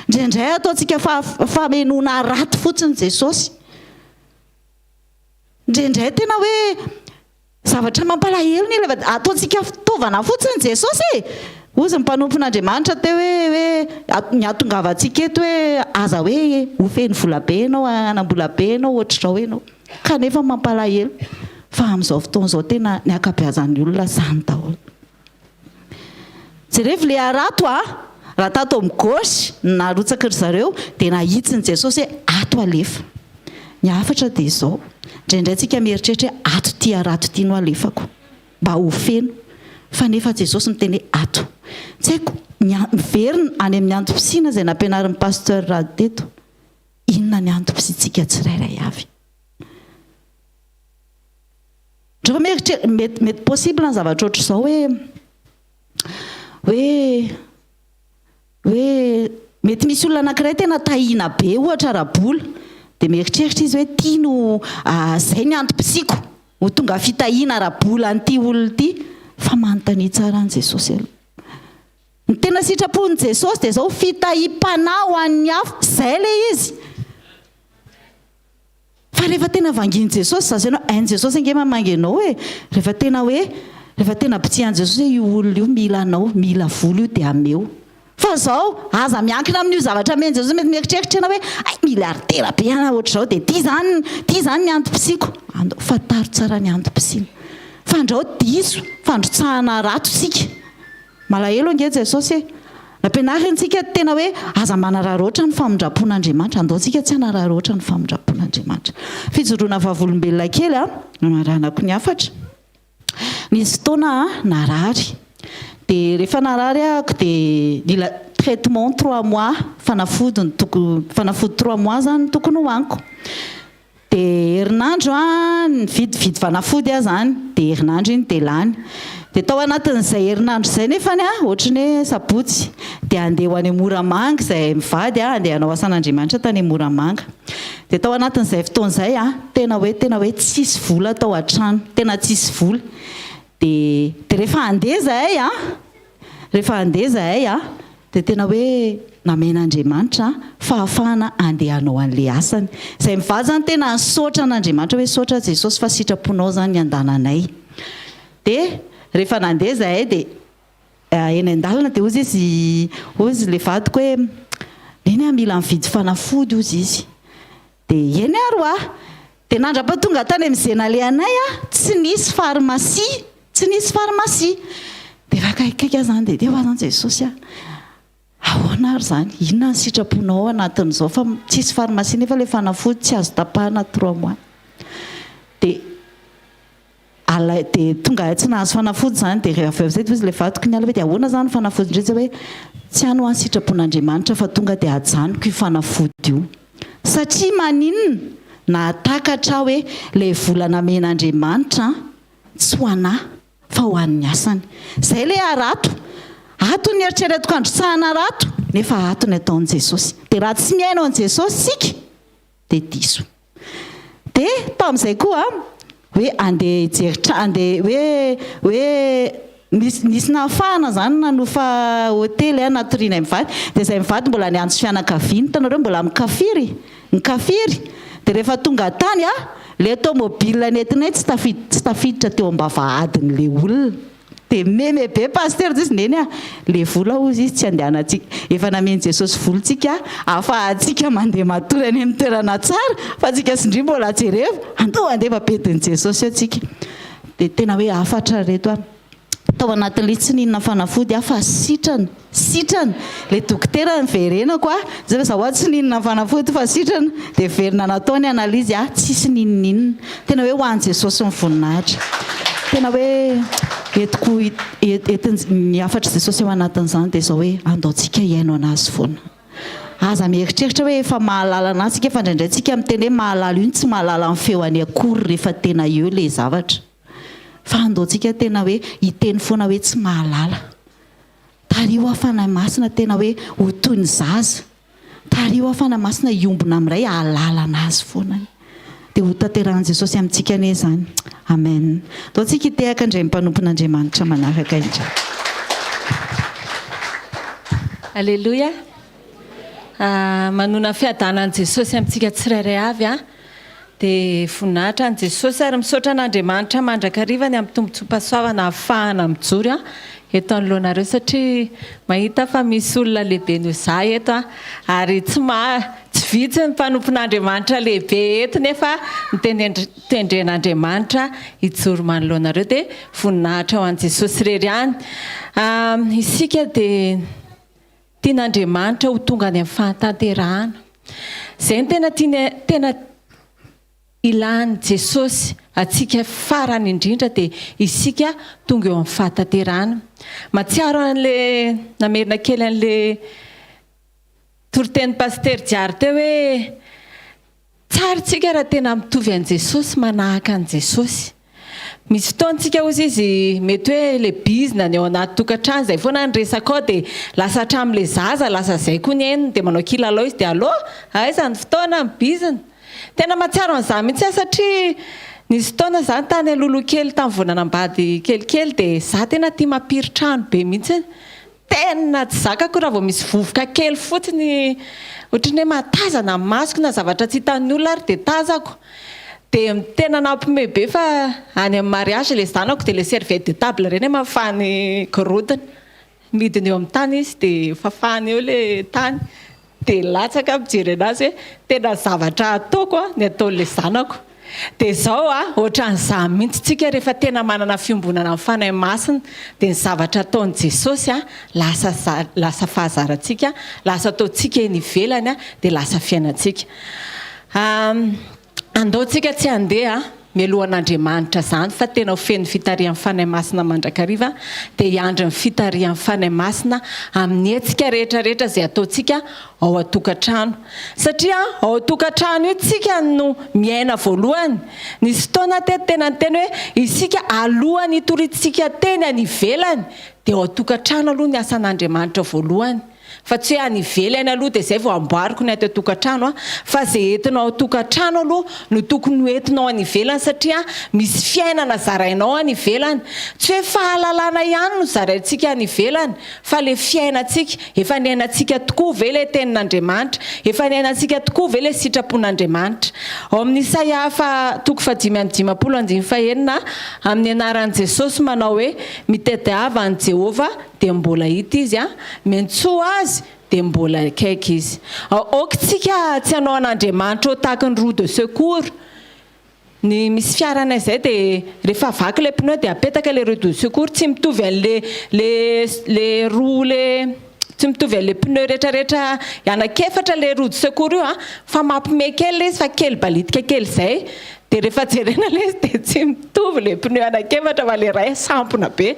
Indraindray ataontsika famenoana raty fotsiny Jesosy. Indraindray tena hoe zavatra mampalahelo ny ilay ataontsika fitaovana fotsiny Jesosy e. Hozy ny mpanompon'Andriamanitra teo hoe hoe ny hahatongavantsika eto hoe aza hoe ho feno vola be ianao, hanam-bola be ianao, ohatr'izao ianao. Kanefa mampalahelo fa. Fa amin'izao fotoana izao tena ny ankabeazan'ny olona izany daholo. Jerevo le harato a! Raha tato amin'ny gauche no narotsaky ry zareo dia nahitsin'i Jesosy hoe ato alefa. Ny hafatra dia izao, indraindray tsika mieritreritra hoe ato ity harato ity no alefako mba ho feno fa nefa Jesosy miteny hoe ato. Tsy haiko, ny miverina any amin'ny antom-pisiana izay nampianarin'i Pasteur Rado teto, inona ny antom-pisiantsika tsirairay avy? Dreo mieritreritra, mety mety possible ny zavatra ohatr'izao hoe hoe hoe mety misy olona anankiray tena tahiana be ohatra ara-bola dia mieritreritra izy hoe ity no izay ny antom-pisiako ho tonga fitahiana ara-bola an'ity olona ity fa manontania tsara an'i Jesosy aloha. Ny tena sitrapon'i Jesosy dia izao fitahiam-panahy ho an'ny hafa, izay ilay izy. Fa rehefa tena vangian'i Jesosy zaza ianao, hain'i Jesosy ange mamangy anao e! Rehefa tena hoe, rehefa tena bitsihan'i Jesosy hoe io olona io mila anao, mila vola io dia ameo. Fa zao, aza miankina amin'io zavatra amen'i Jesosy, mety mieritreritra ianao hoe, hay milliardaire be aho ohatr'izao dia ity izany, ity izany ny antom-pisiako. Andao, fantaro tsara ny antom-pisiana. Fandrao diso, fandrotsahana harato isika. Malahelo ange Jesosy e! Nampianariny antsika tena hoe aza manararaotra ny famindram-pon'Andriamanitra. Andao tsika tsy hanararaotra ny famindram-pon'Andriamanitra. Fijoroana vavolombelona kely a, hamaranako ny hafatra. Nisy fotoana aho narary. Dia rehefa narary ahako dia nila traitement trois mois, fanafody no tokony, fanafody trois mois izany no tokony hohaniko. Dia herinandro an, nividividy fanafody aho izany, dia herinandro iny dia lany. Dia tao anatin'izay herinandro izay nefany an, ohatry ny hoe sabotsy, dia handeha ho any Moramanga izahay mivady an, handeha hanao asan'Andriamanitra tany Moramanga. Dia tao anatin'izay fotoana izay an, tena hoe tena hoe tsisy vola tao an-trano, tena tsisy vola. Dia dia rehefa handeha izahay an, rehefa handeha izahay an, dia tena hoe namen'Andriamanitra fahafahana handeha hanao an'ilay asany. Izay mivady izany tena nisaotra an'Andriamanitra hoe misaotra Jesosy fa sitraponao izany ny handananay. Dia rehefa nandeha izahay dia eny an-dalana dia hozy izy, hozy ilay vadiko hoe Neny a, mila mividy fanafody hozy izy. Dia eny ary hoa. Dia nandrapatonga tany amin'izay nalehanay aho, tsy nisy pharmacie, tsy nisy pharmacie. Dia efa akaikikaiky aho izany, dia teo aho izany, Jesosy a, ahoana ary izany? Inona ny sitraponao ao anatin'izao fa tsisy pharmacie nefa ilay fanafody tsy azo tapahana trois mois. Dia Alay dia tonga ahy tsy nahazo fanafody izany dia rehefa avy eo amin'izay dia hozy ilay vadiko niala hoe dia ahoana izany fanafody indray izay hoe tsy any ho any sitrapon'Andriamanitra fa tonga dia ajanoko io fanafody io satria maninona nahatakatra aho hoe ilay vola namen'Andriamanitra tsy ho an'ahy fa ho an'ny asany izay ilay harato ato ny eritreretiko handrotsahana harato nefa ato ny ataon'i Jesosy dia raha tsy mihaino an'i Jesosy isika dia diso. Dia tamin'izay koa hoe andeha hijery tra- andeha hoe hoe nisy nisy nahafahana izany nanofa hotely a natorianay mivady. Dia izay mivady mbola niantso fianakaviana, hitanareo mbola mikafiry, mikafiry. Dia rehefa tonga tany a, ilay tomobile nentinay tsy tafi- tsy tafiditra teo am-bavahadin'ilay olona. Dia meme be pasitera hozy izy, neny a, le vola hozy izy tsy andehanantsika, efa namen'i Jesosy vola tsika ahafahantsika mandeha matory any amin'ny toerana tsara fa tsika sy ndry mbola jerevo, andao handeha fa bedin'i Jesosy eo tsika. Dia tena hoe hafatra ry reto a. Tao anatin'ilay izy tsy nihinana fanafody aho fa sitrana. Sitrana! Ilay dokotera niverenako a, zay fa za hoa tsy nihinana fanafody fa sitrana, dia niverina natao ny analyse a, tsisy n'inon'inona. Tena hoe ho an'i Jesosy ny voninahitra. Tena hoe entiko entin ny hafatr'i Jesosy ao anatin'izany dia izao hoe andao tsika hihaino an'Azy foana. Aza mieritreritra hoe efa mahalala an'Azy tsika fa indraindray tsika miteny hoe mahalala io ny tsy mahalala ny feony akory rehefa tena eo ilay zavatra. Fa andao tsika tena hoe hiteny foana hoe tsy mahalala. Tariho aho Fanahy Masina tena hoe ho toy ny zaza. Tariho aho Fanahy Masina hiombona amin'ny Ray hahalala an'Azy foana. Dia ho tanterahan'i Jesosy amintsika anie izany. Amen. Ndao tsika hitehaka indray ny mpanompon'Andriamanitra manaraka indray. Aleloia. Manona fiadanan'i Jesosy amintsika tsirairay avy an. Dia voninahitra an'i Jesosy ary misaotra an'Andriamanitra mandrakariva ny amin'ny tombontsoam-pahasoavana ahafahana mijoro eo eto anoloanareo satria mahita aho fa misy olona lehibe noho izaho eto a, ary tsy ma tsy vitsy ny mpanompon'Andriamanitra lehibe eto nefa notendren'Andriamanitra hijoro manoloanareo dia voninahitra ho an'i Jesosy irery ihany. Isika dia tian'Andriamanitra ho tonga any amin'ny fahatanterahana. Izay no tena tiany tena Ilan'i Jesosy antsika farany indrindra dia isika tonga eo amin'ny fahatanterahana. Mahatsiaro an'le namerina kely an'le toritenin'i Pasitera Diary teo hoe tsara isika raha tena mitovy an'i Jesosy, manahaka an'i Jesosy. Misy fotoana tsika hozy izy mety hoe le bizna ny ao anaty tokantrano zay foana ny resaka ao de lasa hatramin'le zaza lasa zay koa ny henony de manao kilalao izy de allo aiza ny fotoana ny bizna tena mahatsiaro an'izany mihitsy aho satria nisy fotoana za tany alohaloha kely tamin'ny vao nanambady kelikely de za tena tia mampiry trano be mihitsy tena tsy zakako raha vao misy vovoka kely fotsiny ohatran'ny hoe mahatazana ny masoko na zavatra tsy hitan'ny olona ary de tazako Dia tena nampiomehy be fa any amin'ny mariage ilay zanako dia ilay serviette de table ireny hamafany gorodona. Midina eo amin'ny tany izy dia fafany eo ilay tany. Dia latsaka aho mijery anazy hoe tena zavatra ataoko ny ataon'ilay zanako. Dia izao an, ohatran'izany mihitsy tsika rehefa tena manana fiombonana amin'ny Fanahy Masina dia ny zavatra ataon'i Jesosy an, lasa lasa fahazarantsika, lasa ataontsika eny ivelany dia lasa fiainantsika. Andao tsika tsy handeha mialohan'Andriamanitra izany fa tena ho feno fitarihan'ny Fanahy Masina mandrakariva dia hiandry ny fitarihan'ny Fanahy Masina amin'ny hetsika rehetra rehetra izay ataontsika ao an-tokantrano. Satria ao an-tokantrano io tsika no miaina voalohany. Nisy fotoana teto tena niteny hoe isika alohan'ny hitoriantsika teny any ivelany dia ao an-tokantrano aloha ny asan'Andriamanitra voalohany. Fa tsy hoe any ivelany aloha dia izay vao amboariko ny ato an-tokantrano an, fa izay entinao ao an-tokantrano aloha no tokony ho entinao any ivelany satria misy fiainana zarainao any ivelany. Tsy hoe fahalalana ihany no zaraintsika any ivelany fa ilay fiainantsika, efa niainantsika tokoa ve ilay tenin'Andriamanitra, efa niainantsika tokoa ve ilay sitrapon'Andriamanitra. Ao amin'ny Isaia faha toko faha-55 andininy fahenina, amin'ny anaran'i Jesosy manao hoe, Mitadiava an'i Jehovah dia mbola hita izy an, miantsoa azy dia mbola akaiky izy. Aoka tsika tsy hanao an'Andriamanitra ho tahaky ny roue de secours. Ny misy fiaranay izay dia rehefa vaky ilay pneu dia apetaka ilay roue de secours, tsy mitovy an'le le le roue le tsy mitovy an'le pneu rehetra rehetra anankiefatra ilay roue de secours io an, fa mampime kely ilay izy fa kely balitika kely izay. Dia rehefa jerena ilay izy dia tsy mitovy ilay pneu anankiefatra fa ilay iray sampona be.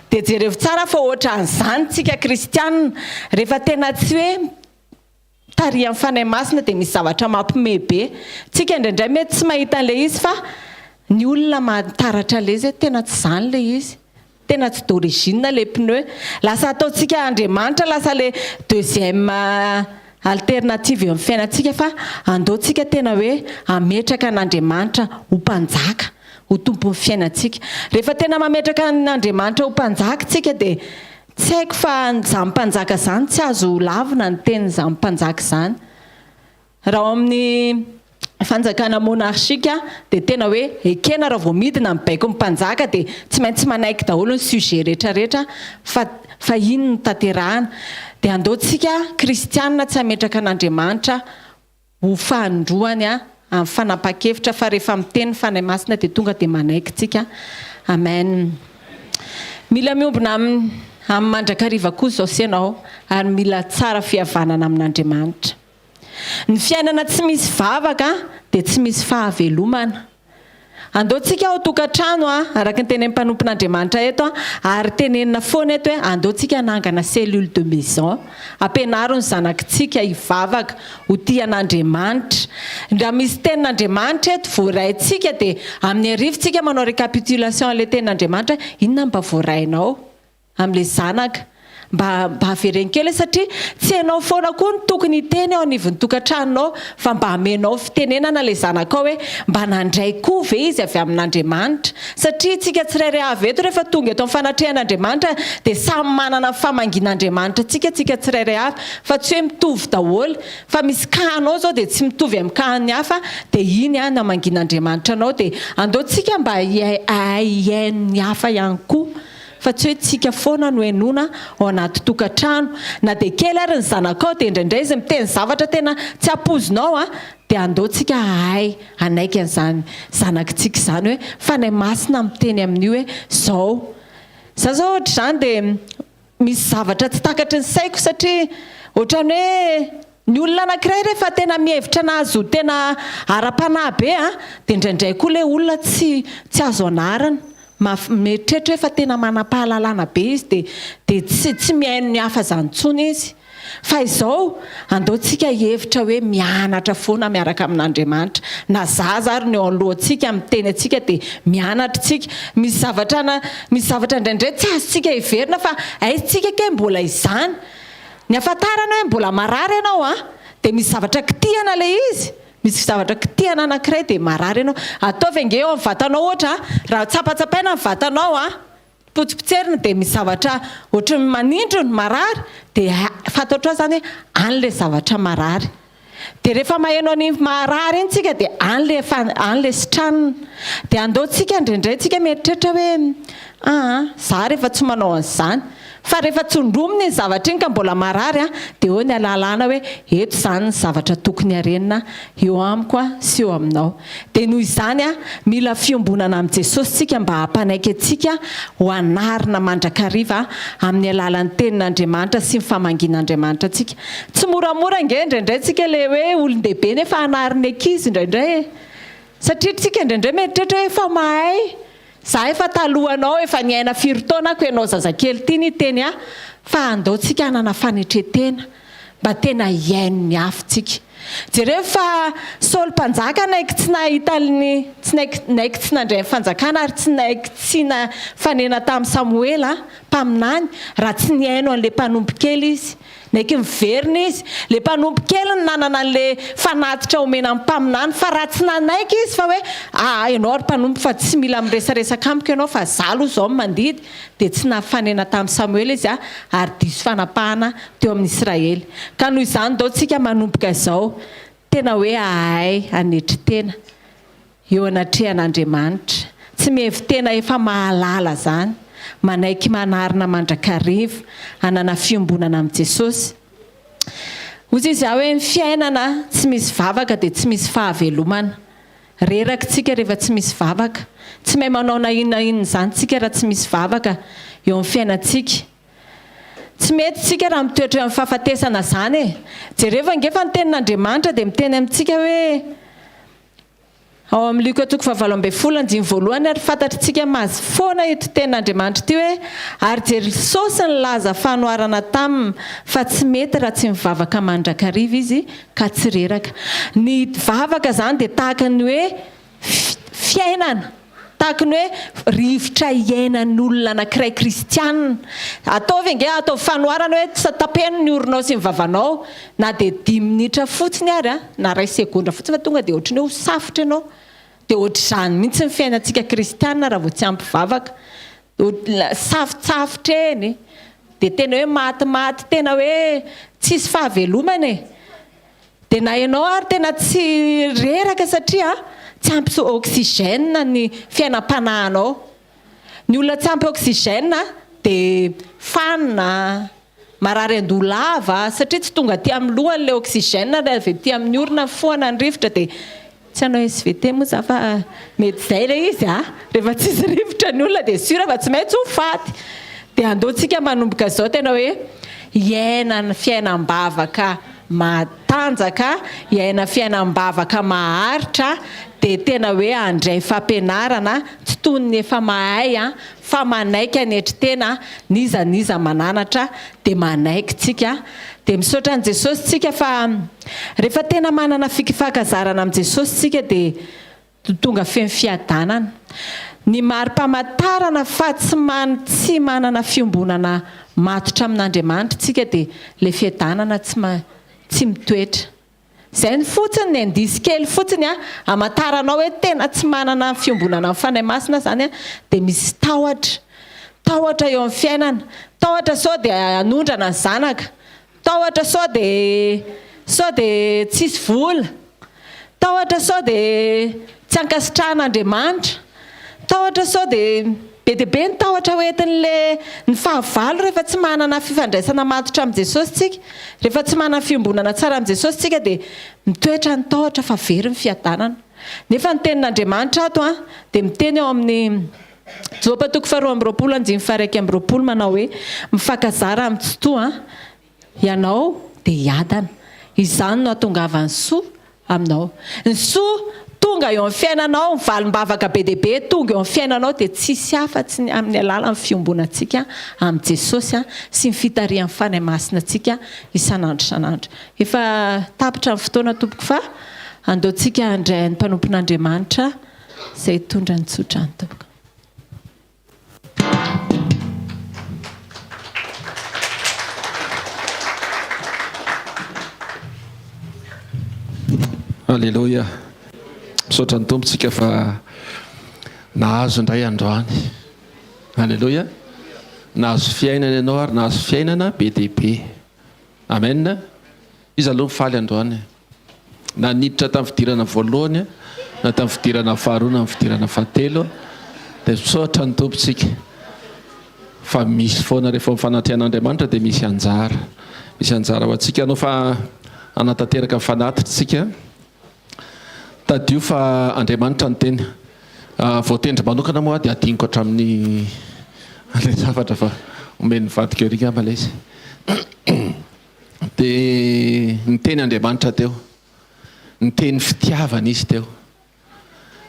Dia jerevo tsara fa ohatran'izany tsika kristianina, rehefa tena tsy hoe tarihan'ny Fanahy Masina dia misy zavatra mampiomehy be. Tsika indraindray mety tsy mahita an'ilay izy fa ny olona mahataratra ilay izy hoe tena tsy izany ilay izy. Tena tsy d'origine le pneu. Lasa ataontsika Andriamanitra lasa le deuxième alternative eo amin'ny fiainantsika fa andao tsika tena hoe hametraka an'Andriamanitra ho mpanjaka, ho tompon'ny fiainantsika. Rehefa tena mametraka an'Andriamanitra ho mpanjaka tsika dia tsy haiko fa izany mpanjaka izany tsy azo lavina ny tenin'izany mpanjaka izany. Raha ao amin'ny fanjakana monarchique dia tena hoe ekena raha vao midina ny baikon'ny mpanjaka dia tsy maintsy manaiky daholo ny sujet rehetra rehetra fa fa iny no tanterahana. Dia andao tsika kristianina tsy hametraka an'Andriamanitra ho fahandroany amin'ny fanapahan-kevitra fa rehefa miteny ny Fanahy Masina dia tonga dia manaiky tsika. Amen. Mila miombona aminy amin'ny mandrakariva koa izao sy ianao ary mila tsara fihavanana amin'Andriamanitra. Ny fiainana tsy misy vavaka dia tsy misy fahavelomana. Andao tsika ao tokantrano araka ny tenenin'ny mpanompon'Andriamanitra eto ary tenenina foana eto hoe andao tsika hanangana cellule de maison. Ampianaro ny zanakitsika hivavaka, ho tia an'Andriamanitra. Raha misy tenin'Andriamanitra eto voaraintsika dia amin'ny hariva tsika manao récapitulation an'ilay tenin'Andriamanitra hoe inona no mba voarainao? amin'ilay zanaka. Mba mba avereno kely satria tsy ianao foana koa no tokony hiteny eo anivon'ny tokantranonao fa mba amenao fitenenana ilay zanakao hoe mba nandray koa ve izy avy amin'Andriamanitra satria isika tsirairay avy eto rehefa tonga eto amin'ny fanatrehan'Andriamanitra dia samy manana ny famangian'Andriamanitra antsika tsika tsirairay avy fa tsy hoe mitovy daholo fa misy cas anao izao dia tsy mitovy amin'ny cas an'ny hafa dia iny an namangian'Andriamanitra anao dia andao tsika mba hihaino ny hafa ihany koa. fa tsy hoe tsika foana no henoina ao anaty tokantrano. Na dia kely ary ny zanakao dia indraindray izy miteny zavatra tena tsy ampoizinao a, dia andao tsika hahay hanaiky an'izany zanakitsika izany hoe Fanahy Masina miteny amin'io hoe zao. Za zao ohatr'izany dia misy zavatra tsy takatry ny saiko satria ohatran'ny hoe ny olona anankiray rehefa tena mihevitra anazy ho tena ara-panahy be a, dia indraindray koa ilay olona tsy tsy azo anarina. Maf- mieritreritra hoe efa tena manam-pahalalana be izy dia dia tsy tsy mihaino ny hafa izany intsony izy. Fa izao, andao tsika hihevitra hoe mianatra foana miaraka amin'Andriamanitra. Na zaza ary no eo anoloantsika miteny antsika dia mianatra isika. Misy zavatra na misy zavatra indraindray tsy azontsika heverina fa haintsika kay mbola izany. Ny ahafantarana hoe mbola marary ianao an, dia misy zavatra kitihana ilay izy. Misy zavatra kitihana anankiray dia marary ianao. Ataovy ange eo amin'ny vatanao ohatra, raha tsapatsapaina ny vatanao an, Potsipotserina dia misy zavatra ohatry ny manindrona, marary, dia fantatrao izany hoe any ilay zavatra marary. Dia rehefa maheno an'iny marary iny tsika dia any ilay efa any ilay sitranina. Dia andao tsika indraindray tsika mieritreritra hoe aa za rehefa tsy manao an'izany. Fa rehefa tsondromina iny zavatra iny ka mbola marary an, dia eo ny alalana hoe eto izany ny zavatra tokony harenina eo amiko sy eo aminao. Dia noho izany, mila fiombonana amin'i Jesosy isika mba hampanaiky antsika ho anarina mandrakariva amin'ny alalan'ny Tenin'Andriamanitra sy ny famangian'Andriamanitra antsika. Tsy moramora ange indraindray tsika ilay hoe olon-dehibe nefa anarin'ny ankizy indraindray e! Satria tsika indraindray mieritreritra hoe efa mahay. Za efa talohanao, efa niaina firy taona ako ianao zazakely ity niteny ahy fa andao tsika hanana fanetretena mba tena hihaino ny hafa tsika. Jereo fa Saoly mpanjaka naiky tsy nahita ny tsy naiky naiky tsy nandray ny fanjakana ary tsy naiky tsy nifanena tamin'i Samoela mpaminany raha tsy nihaino an'ilay mpanompo kely izy. Naiky niverina izy. Ilay mpanompo kely no nanana an'ilay fanatitra omena ny mpaminany, fa raha tsy nanaiky izy fa hoe, aa ianao ry mpanompo fa tsy mila miresaresaka amiko ianao fa izaho aloha izao no mandidy, dia tsy nahafanena tamin'i Samoela izy ary diso fanapahana teo amin'ny Israely. Ka noho izany ndao tsika manomboka izao tena hoe hahay hanetry tena. Eo anatrehan'Andriamanitra. Tsy mihevi-tena efa mahalala izany. Manaiky manarina mandrakariva. Hanana fiombonana amin'i Jesosy. Hoy izy aho hoe ny fiainana tsy misy vavaka dia tsy misy fahavelomana. Reraka isika rehefa tsy misy vavaka. Tsy mahay manao na inona na inona izany isika raha tsy misy vavaka eo amin'ny fiainantsika. Tsy mety tsika raha mitoetra eo amin'ny fahafatesana izany e! Jerevo ange fa ny tenin'Andriamanitra dia miteny amintsika hoe. Ao amin'ny Lioka toko fahavalo ambin'ny folo andininy voalohany ary fantatr'tsika mazy foana ito tenin'Andriamanitra ity hoe ary Jersosy nilaza fanoharana taminy fa tsy mety raha tsy mivavaka mandrakariva izy ka tsy reraka. Ny vavaka izany dia tahaka ny hoe fiainana. Tahaka ny hoe rivotra iainan'ny olona anankiray kristiana. Ataovy ange, ataovy fanoharana hoe tapeno ny oronao sy ny vavanao na dia dimy minitra fotsiny ary an, na iray segondra fotsiny fa tonga dia ohatran'ny hoe ho safotra ianao. Dia ohatr'izany mihitsy ny fiainantsika kristiana raha vao tsy ampy vavaka. Safotsafotra eny, dia tena hoe matimaty tena hoe tsisy fahavelomana e. Dia na ianao ary tena tsy reraka satria tsy ampy oxygène ny fiainam-panahinao. Ny olona tsy ampy oxygène dia fanina, marary an-doha lava satria tsy tonga aty amin'ny lohany ilay oxygène raha avy aty amin'ny orona fohana ny rivotra dia tsy hanao SVT moa za fa mety izay ilay izy a! Rehefa tsisy rivotra ny olona dia sûr fa tsy maintsy ho faty. Dia andao tsika manomboka izao tena hoe hiaina ny fiainam-bavaka matanjaka, hiaina fiainam-bavaka maharitra dia tena hoe handray fampianarana, tsy toy ny efa mahay fa manaiky hanetry tena, n'iza n'iza mananatra dia manaiky tsika. Dia misaotra an'i Jesosy tsika fa rehefa tena manana fifankazarana amin'i Jesosy tsika dia tonga feno fiadanana. Ny mari-pamantarana fa tsy man tsy manana fiombonana matotra amin'Andriamanitra tsika dia ilay fiadanana tsy ma tsy mitoetra. Izay ny fotsiny, ny indice kely fotsiny a, hamantaranao hoe tena tsy manana fiombonana amin'ny Fanahy Masina izany a, dia misy tahotra. Tahotra eo amin'ny fiainana. Tahotra sao dia hanondrana ny zanaka. Tahotra sao dia sao dia tsisy vola. Tahotra sao dia tsy ankasitrahan'Andriamanitra. Tahotra sao dia. Be dia be ny tahotra ho entin'le ny fahavalo rehefa tsy manana fifandraisana matotra amin'i Jesosy tsika. Rehefa tsy manana fiombonana tsara amin'i Jesosy tsika dia mitoetra ny tahotra fa very ny fiadanana. Nefa ny tenin'Andriamanitra ato an dia miteny ao amin'ny Joba toko faharoa amby roapolo andininy faha-21 manao hoe, Mifankazara amin'ny Tsitoha ianao dia hiadana. Izany no hahatongavan'ny soa aminao. Ny soa tonga eo amin'ny fiainanao, ny valim-bavaka be dia be tonga eo amin'ny fiainanao dia tsisy afa-tsy ny amin'ny alalan'ny fiombonantsika amin'i Jesosy sy ny fitarihan'ny Fanahy Masina antsika isan'andro isan'andro. Efa tapitra ny fotoana tompoko fa andao tsika handray ny mpanompon'Andriamanitra izay hitondra ny tsodrano tompoko. Aleloia. Misaotra ny Tompo tsika fa nahazo indray androany. Aleloia. Nahazo fiainana ianao ary nahazo fiainana be dia be. Amen. Iza aloha mifaly androany? Na niditra tamin'ny fidirana voalohany na tamin'ny fidirana faharoa na amin'ny fidirana fahatelo dia misaotra ny Tompo tsika fa misy foana rehefa mifanatrehan'Andriamanitra dia misy anjara. Misy anjara ho antsika anao fa hanatanteraka ny fanatitra tsika. Tadidio fa Andriamanitra niteny. Voatendry manokana moa aho dia adinoko hatramin'ny ilay zavatra fa omen'ny vadiko ery angamba ilay izy. Dia niteny Andriamanitra teo. Niteny fitiavana izy teo.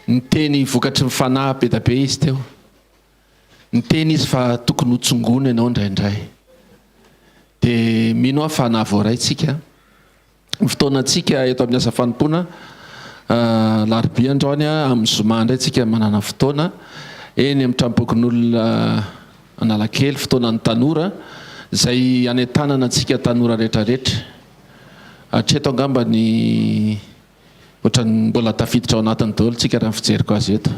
Niteny vokatry ny fanahy be dia be izy teo. Niteny izy fa tokony ho tsongoina ianao indraindray. Dia mino aho fa nahavoaray tsika. Ny fotoanantsika eto amin'ny asa fanompoana, alarobia androany, amin'ny zoma indray tsika manana fotoana eny amin'ny tranompokonolona Analakely, fotoanan'ny tanora, izay hanentanana antsika tanora rehetrarehetra. Hatreto angamba ny ohatran'ny mbola tafiditra ao anatiny daholo tsika raha ny fijeriko azy eto.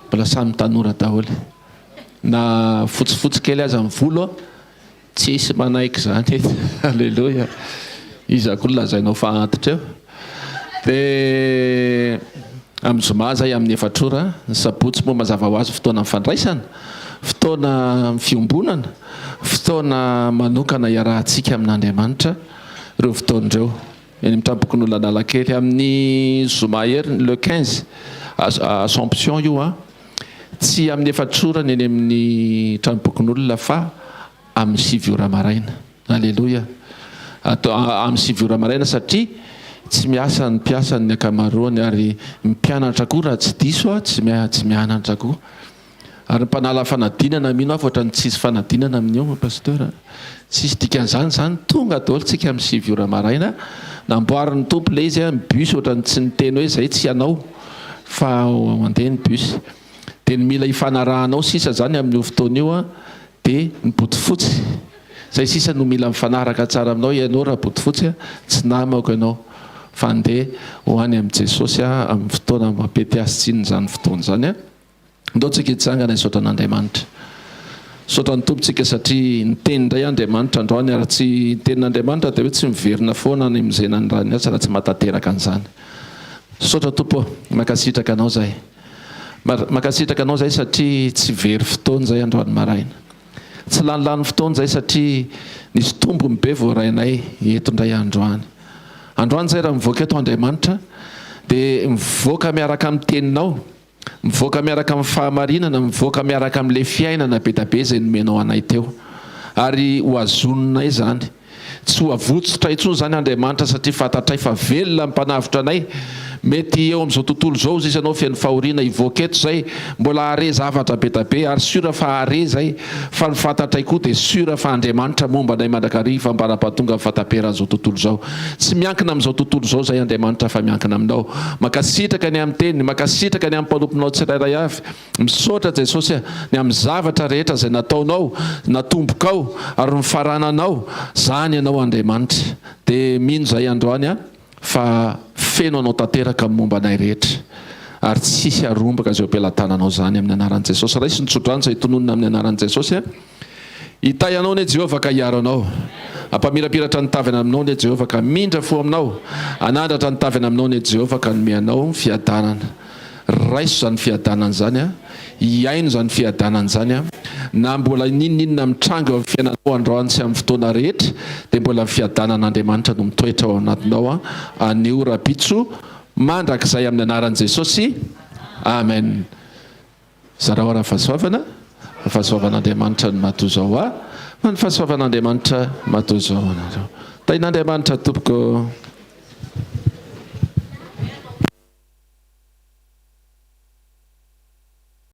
Mbola samy tanora daholo. Na fotsifotsy kely aza ny volo, Tsisy manaiky izany eto. Aleloia. Iza koa no lazainao fa antitra eo? Dia amin'ny zoma izay amin'ny efatra ora, ny sabotsy moa mazava ho azy fotoana mifandraisana, fotoana fiombonana, fotoana manokana iarahantsika amin'Andriamanitra ireo fotoana ireo. Eny amin'ny tranompokonolona Analakely amin'ny zoma heriny le 15 Assomption io an. Tsy amin'ny efatra ora ny eny amin'ny tranompokonolona fa amin'ny sivy ora maraina. Aleloia. Atao amin'ny sivy ora maraina satria tsy miasa ny mpiasa ny ankamaroany ary ny mpianatra koa raha tsy diso aho tsy tsy mianatra koa. Ary ny mpanala fanadinana mino aho fa ohatran'ny tsisy fanadinana amin'io Pasteur a. Tsisy dikan'izany izany, tonga daholo tsika amin'ny sivy ora maraina, namboarin'ny Tompo ilay izy, ny bus ohatran'ny tsy niteny hoe izay tsy hanao fa handeha ny bus. Dia ny mila hifanarahanao sisa izany amin'io fotoana io dia ny bodofotsy. Izay sisa no mila mifanaraka tsara aminao, ianao Rabodofotsy a, tsy namako ianao fa andeha ho any amin'i Jesosy amin'ny fotoana mampety azy tsinona izany fotoana izany. Ndao tsika hitsangana hisaotra an'Andriamanitra. Misaotra ny Tompo tsika satria niteny indray Andriamanitra androany ary tsy ny tenin'Andriamanitra dia hoe tsy miverina foana any amin'izay nanirahiny azy raha tsy mahatanteraka an'izany. Misaotra Tompo ô, mankasitraka Anao zahay. Mankasitraka Anao zahay satria tsy very fotoana izay androany maraina. Tsy lanilany fotoana izay satria nisy tombony be voarainay eto indray androany. Androany izay raha mivoaka eto Andriamanitra dia mivoaka miaraka amin'ny teninao. Mivoaka miaraka amin'ny fahamarinana, mivoaka miaraka amin'ilay fiainana be da be izay nomenao anay teo. Ary ho hazoninay izany. Tsy ho avotsotra intsony izany Andriamanitra satria fantatray fa velona ny Mpanavotra anay. Mety eo amin'izao tontolo izao hozy ianao feno fahoriana, hivoaka eto izay, mbola hahare zavatra be da be ary sûr fa hahare izay, fa ny fantatray koa dia sûr fa Andriamanitra momba anay mandrakariva ambara-pahatonga ny fahataperan'izao tontolo izao. Tsy miankina amin'izao tontolo izao izay Andriamanitra fa miankina aminao. Mankasitraka ny amin'ny teniny, mankasitraka ny amin'ny mpanomponao tsirairay avy. Misaotra Jesosy a, ny amin'ny zavatra rehetra izay nataonao, natombokao ary nofarananao, zany ianao Andriamanitra. Dia mino izahay androany a, fa feno anao tanteraka ny momba anay rehetra. Ary tsy hisy harombaka izay eo am-pelatananao izany amin'ny anaran'i Jesosy. Raiso ny tsodrano izay tononina amin'ny anaran'i Jesosy a. Hitahy anao anie Jehovah ka hiaro anao. Hampamirapiratra ny tavany aminao anie Jehovah ka hamindra fo aminao. Hanandratra ny tavany aminao anie Jehovah ka hanome anao fiadanana. Raiso izany fiadanana izany a. Hihaino izany fiadanana izany a. Na mbola n'inon'inona mitranga eo amin'ny fiainanao androany sy amin'ny fotoana rehetra dia mbola ny fiadanan'Andriamanitra no mitoetra ao anatinao a. Anio, rahampitso, mandrakizay amin'ny anaran'i Jesosy. Amen. Zarao ara fahasoavana, fa fahasoavan'Andriamanitra no matoa izao ahy, fa ny fahasoavan'Andriamanitra matoa izao anareo. Tahin'Andriamanitra tompoko.